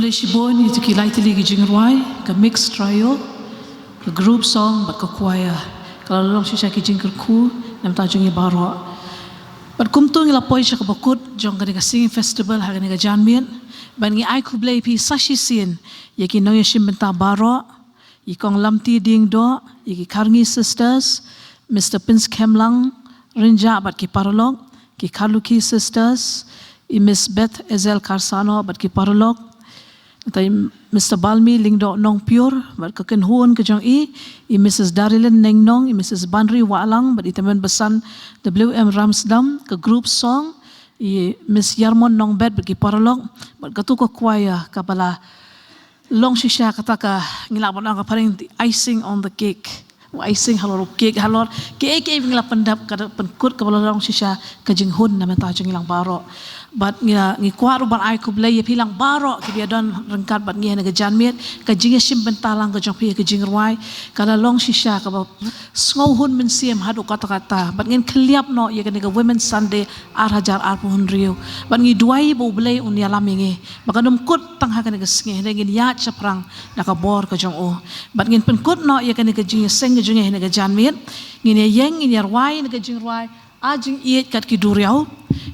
Shibun ïa ki lai tylli ki jingrwai, ka mixed trio, ka group song bad ka choir. Ka la long shisha ki jingkyrkhu na bynta jong ngi baroh. Bad kumta ngi la poi sha kaba kut jong kane ka singing festival ha kane ka janmiet. Bad ngi ai khublei ïa phi sa shisien ïa ki nongïashim bynta baroh, ïa i Kong Lamti Diengdoh, ïa ki Kharngi Sisters, Mister Prince Khemlang Rynjah bad ki paralok, ki Kharlukhi Sisters, i Miss Beth Ezel Kharsano bad ki paralok, nangta i Mister Balmi Lyngdoh Nongpyiur bad ka kynhun ka jong i, i Missus Darilyn Nongnong, i Missus Banri Wahlang bad i tymmen basan W M Ramsdam, ka group song, i Miss Yarmon Nongbet bad ki paralok, bad katu ka choir kaba la long shisha kata ka, ngi lah ban ong ka phareng, the icing on the cake. Icing halor u cake, halor kiei kiei ba ngi la pyndep, ka da pynkut kaba la long shisha ka jinghun na bynta jong ngi lang baroh. Bad ngi la, ngi kwah ruh ban ai khublei ïa phi lang baroh kiba ïadon ryngkat bad ngi ha kane ka janmiet. Ka jingïashim bynta lang ka jong phi ha ka jingrwai ka la long shisha kaba sngewhun mynsiem haduh katta katta. Bad ngin khylliap noh ïa kane ka Women's Sunday ar hajar arphew hynriew. Bad ngi duwai ba U Blei un ïalam ïa ngi ba kan ym kut tang ha kane ka sngi, hynrei ngin ïaid shaphrang da ka bor ka jong u. Bad ngin pynkut noh ïa kane ka jingïaseng ka jong ngi ha kane ka janmiet. Ngin ïaïeng, ngin ïarwai ïa kane ka jingrwai A Jingïeid Kat Ki Duriaw.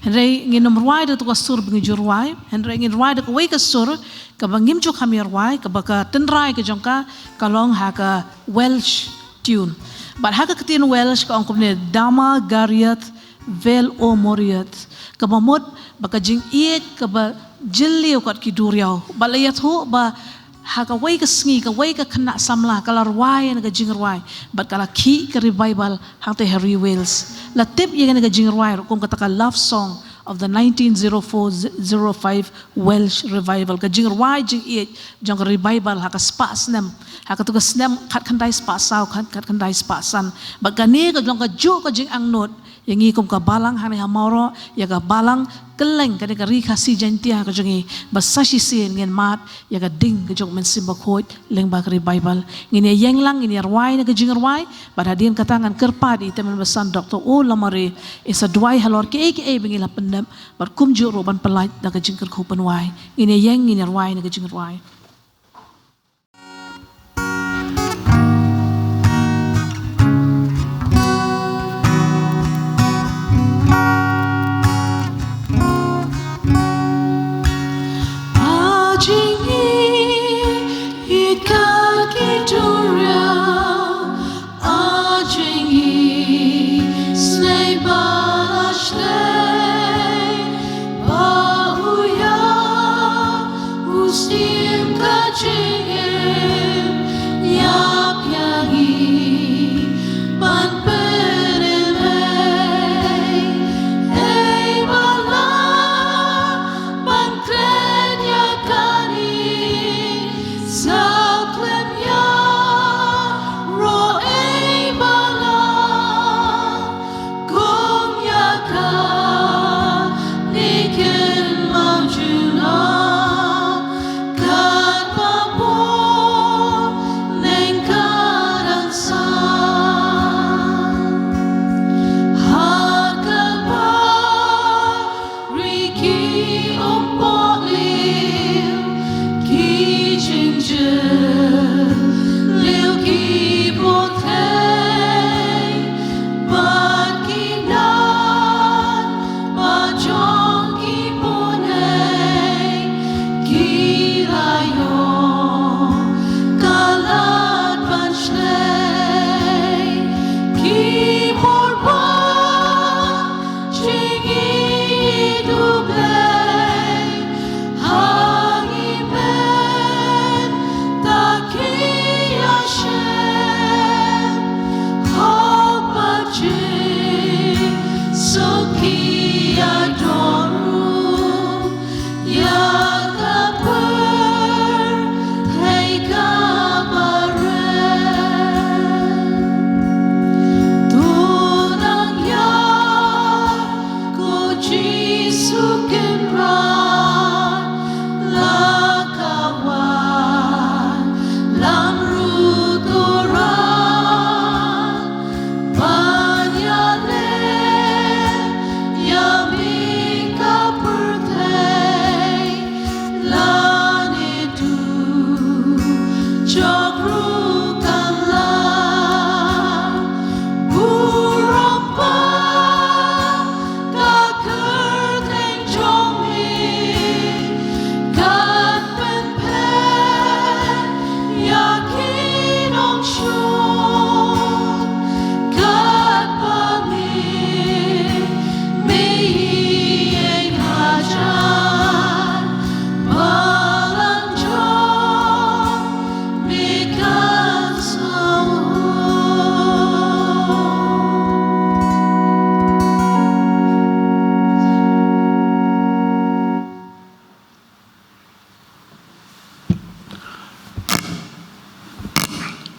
Hynrei ngin ym rwai da katu ka sur ba ngi ju rwai, hynrei ngin rwai da kawei ka sur kaba ngim ju kham ïarwai, kaba ka tynrai ka jong ka ka long ha ka Welsh tune. Bad ha ka ktien Welsh ka ong kumne: Dama Gariad Vel O Moriad, kaba mut ba ka jingïeid kaba jylliew kat ki duriaw. Bad la ïathuh ba ha kawei ka sngi, kawei ka khynnah samla ka la rwai ïa kane ka jingrwai bad ka la khih ka revival hangtei ha ri Wales. La tip ïa kane ka jingrwai ruh kum kata ka love song of the nineteen zero four zero five Welsh revival, ka jingrwai jingïeid jong ka revival ha ka spah snem, ha katu ka snem khatkhyndai spah saw, khat, khatkhyndai spah san. Bad kane ka long kajuh ka jingangnud ïa ngi kum ka balang hangne ha Mawroh, ïa ka balang kylleng kane ka Ri Khasi Jaiñtia ka jong ngi, ba sa shisien ngin mad ïa ka ding ka jong U Mynsiem Bakhuid lyngba ka revival. Ngin ïaïeng lang, ngin ïarwai ïa kane ka jingrwai. Bad hadien kata ngan kyrpad ïa i tymmen basan Doctor O Lamare, i sa duwai halor kiei kiei ba ngi la pyndep bad kumjuh ruh ban pyllait da ka jingkyrkhu pynwai. Ngin ïaïeng, ngin ïarwai ïa kane ka jingrwai. A jingïeid kat ki duriaw, a jingïeid snei ba la shlei, ba u ïa u siem ka jingim ïa phi ïa ngi ban pynlehnoh. Ei ba la ban kren ïa kane, sa khlem ïa roh ei ba la. Kum ïa kane kin mawjuna katba bun neng ka dang san. Ha kaba ri ki um pot liw, ki jingjylliew ki bun kheiñ, bad ki nat ba jong ki bun ei ki la ïoh ka lad ban shlei, ki bor ba jingïeid U Blei ha ngi mynta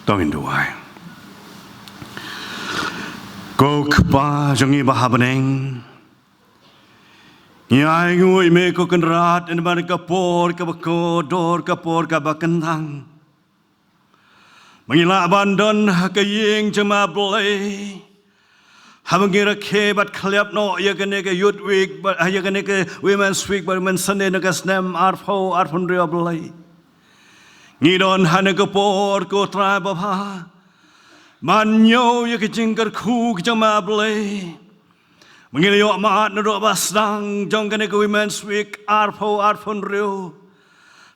To ngin duwai. Ko Kpa jong ngi ba ha bneng, ngi ainguh ïa me ko Kynrad namar ka por kaba kordor, ka por kaba kyntang. Ma ngi lah ban don ha ka ïing jong me Blei, haba ngi rakhe bad khlem noh ïa kane ka Youth Week, bad ïa kane ka Women's Week bad Women's Sunday na ka snem arphew arphew hynriew Blei. Ngi don ha kane ka por ko Trai babha ban ñiew ïa ka jingkyrkhu ka jong me Blei. Ma ngi la ïoh mad naduh ba sdang jong kane ka Women's Week arphew arphew hynriew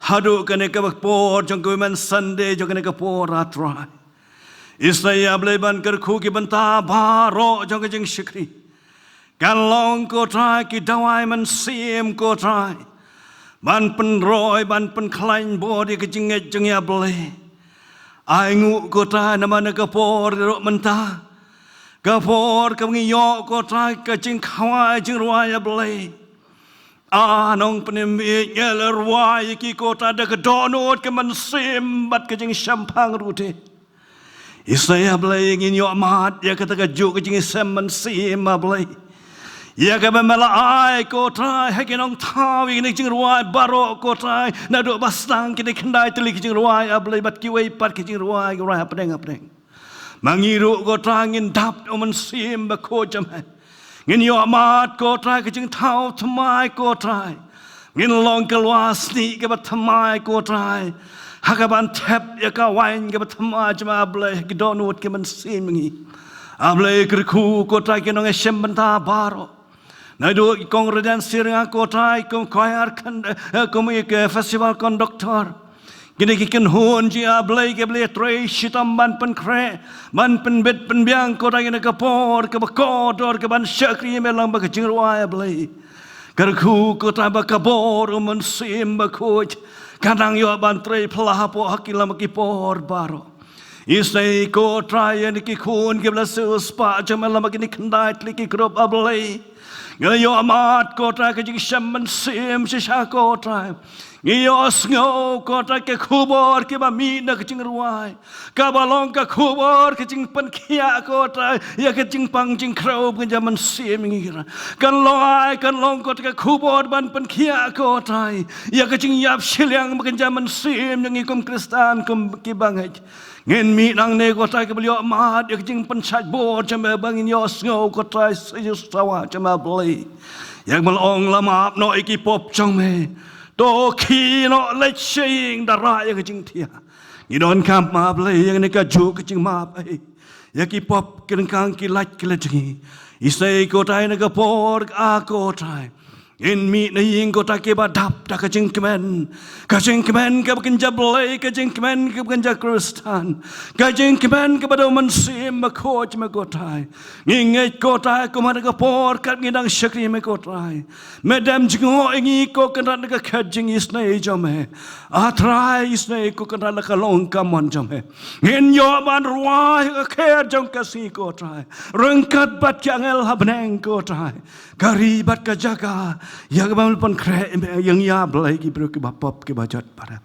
haduh kane ka por jong ka Women's Sunday jong kane ka por, ah Trai. Isnei ïa Blei ban kyrkhu ki bynta baroh jong ka jingshakri. Kan long ko Trai ki dawai mynsiem ko Trai ban pynroi, ban pynkhlaiñ bor ïa ka jingngeit jong ngi ïa Blei. Ainguh ko Trai namar kane ka por ruh mynta, ka por kaba ngi ïoh ko Trai ka jingkhawai jingrwai ïa Blei. Ah Nongpynim, ngi la rwai ïa ki ko Trai da ka dohnud ka mynsiem bad ka jingshemphang ruh te. Isnei ïa Blei ngin ïoh mad ïa kata kajuh ka jingïaseng mynsiem ah Blei, ïa kaba me la ai ko Trai ha ki nongthaw ïa kine ki jingrwai baroh ko Trai, naduh ba sdang kine khyndai tylli ki jingrwai ah Blei bad kiwei pat ki jingrwai, ki rwai hapdeng hapdeng. Ma ngi ruh ko Trai ngin dap da u Mynsiem Bakhuid jong me. Ngin ïoh mad ko Trai ka jingthaw thymmai ko Trai. Ngin long ka lwa snieh kaba thymmai ko Trai, ha kaban thep ïa ka waiñ kaba thymmai jong me ah Blei, ha ki dohnud ki mynsiem ngi. Ah Blei kyrkhu ko Trai ki nongïaseng bynta baroh, naduh ki kong Radiant Syria ko Trai, kum choir con-, eh, kum ki festival conductor. Kine ki kynhun jong ngi ah Blei kiba la trei shitom ban pynkhreh, ban pynbit pynbiang ko Trai ha kane ka por kaba kordor, kaban shakri ïa me lyngba ka jingrwai ah Blei. Kyrkhu ko Trai ba ka bor u Mynsiem Bakhuid kan nang ïoh ban trei pla hapoh ha ki lama ki por baroh. Isnei ko Trai ïa kine ki khun kiba la siewspah jong me lyngba kine khyndai tylli ki group ah Blei. Ngi la ïoh mad ko Trai ka jingïaseng mynsiem shisha ko Trai. Ngi ïohsngew ko Trai ka khubor kaba mih na ka jingrwai, kaba long ka khubor ka jingpynkhiah ko Trai ïa ka jingpang jingkhrew ba kynja mynsiem ngi. Kan long ai, kan long ko Trai ka khubor ban pynkhiah ko Trai ïa ka jingïap shiliang ba kynja mynsiem ngi kum Khristan, kum ki bangeit. Ngin mih nangne ko Trai kiba la ïoh mad ïa ka jingpynshait bor jong me ba ngin ïohsngew ko Trai sa ïoh sawa jong me Blei. Ïa kaba la ong la map noh ïa ki pop jong me. To khie noh leit sha ïing da rah ïa ka jingthiah. Ngi donkam ma Blei ïa kane kajuh ka jingmap ei ïa ki pop ki ryngkang ki lait ki lait jong ngi. Isnei ko Trai ha kane ka por ah ko Trai ngin mih na ïing ko Trai kiba dap da ka jingkmen. Ka jingkmen kaba kynja Blei, ka jingkmen kaba kynja Khristan, ka jingkmen kaba da u Mynsiem Bakhuid me ko Trai. Ngi ngeit ko Trai kum ha kane ka por kat ngi dang shakri me ko Trai, me dem jngoh ïa ngi ko Kynrad na ka khet jingisnei jong me. Ah Trai isnei ko Kynrad la ka long ka mon jong me. Ngin ïoh ban rwai ha ka khet jong ka sngi ko Trai ryngkat bad ki angel ha bneng ko Trai. Ka ri bad ka jaka ïa kaba me la pynkhreh ïa ngi ah Blei ki briew kiba pop kiba jot ba rep.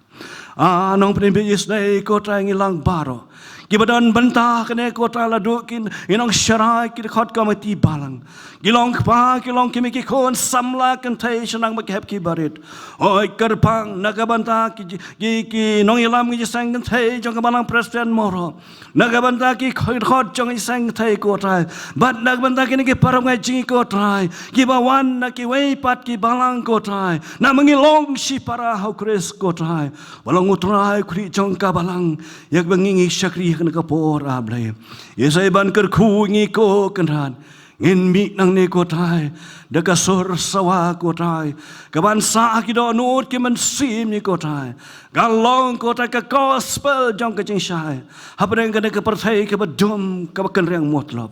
Ah Nongpynim isnei ko Trai ngi lang baroh kiba don bynta kane ko Trai la duh ki nongshakri, ki dkhot komiti balang, ki long kpa, ki long kmie, ki khun samla kynthei shnong bad ki hep ki barit. Oi kyrpang na ka bynta ki, ki, ki nongïalam ngi jingïaseng kynthei jong ka balang Presbyterian Mawroh. Na ka bynta ki khot jong i seng kynthei ko Trai, bad na ka bynta kine ki parabangeit jong ngi ko Trai, kiba wan na kiwei pat ki balang ko Trai, namar ngi long shipara ha u Khrist ko Trai. Ba long u Trai u khlieh jong ka balang ïa kaba ngi ngi shakri ha kane ka por ah Blei. Isnei ban kyrkhu ngi ko Kynrad. Ngin mih nangne ko Trai da ka sur sawa ko Trai, kaban sah ha ki dohnud ki mynsiem ngi ko Trai. Kan long ko Trai ka gospel jong ka jingshai hapdeng kane ka pyrthei kaba dum kaba kynriang mutlop.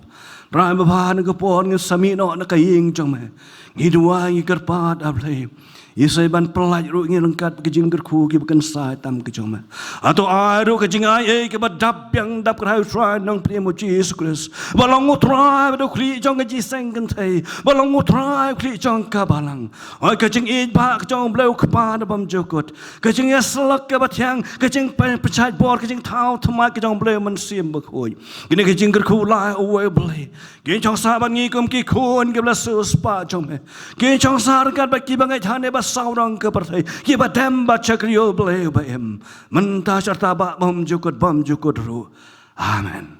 Trai babha, ha kane ka por ngin sa mih noh na ka ïing jong me. Ngi duwai ngi kyrpad ah Blei. Isai ban pyllait ruh ngi ryngkat ka jingkyrkhu kiba kynsai tam ka jong me. Hato ai ruh ka jingai ei kaba dap biang dap kyrhai u Trai Nongpynim u Jisu Khrist, ba long u Trai bad u Khlieh jong ka jingïaseng kynthei, ba long u Trai u Khlieh jong ka balang. Oi ka jingïeit ba ka jong u Blei u Kpa na bymjukut, ka jingïasyllok kaba thiang, ka jingpynshait bor, ka jingthaw thymmai ka jong u Blei u Mynsiem Bakhuid. Kine ki jingkyrkhu la uwei u Blei. Ki shong sah bad ngi kum ki khun kiba la siewspah jong me. Ki shong sah ryngkat bad kiba ngeit ha kane ba sawdong ka pyrthei, kiba dem bad shakri ïa u Blei uba im mynta, sha kata ba bymjukut bymjukut ruh. Amen.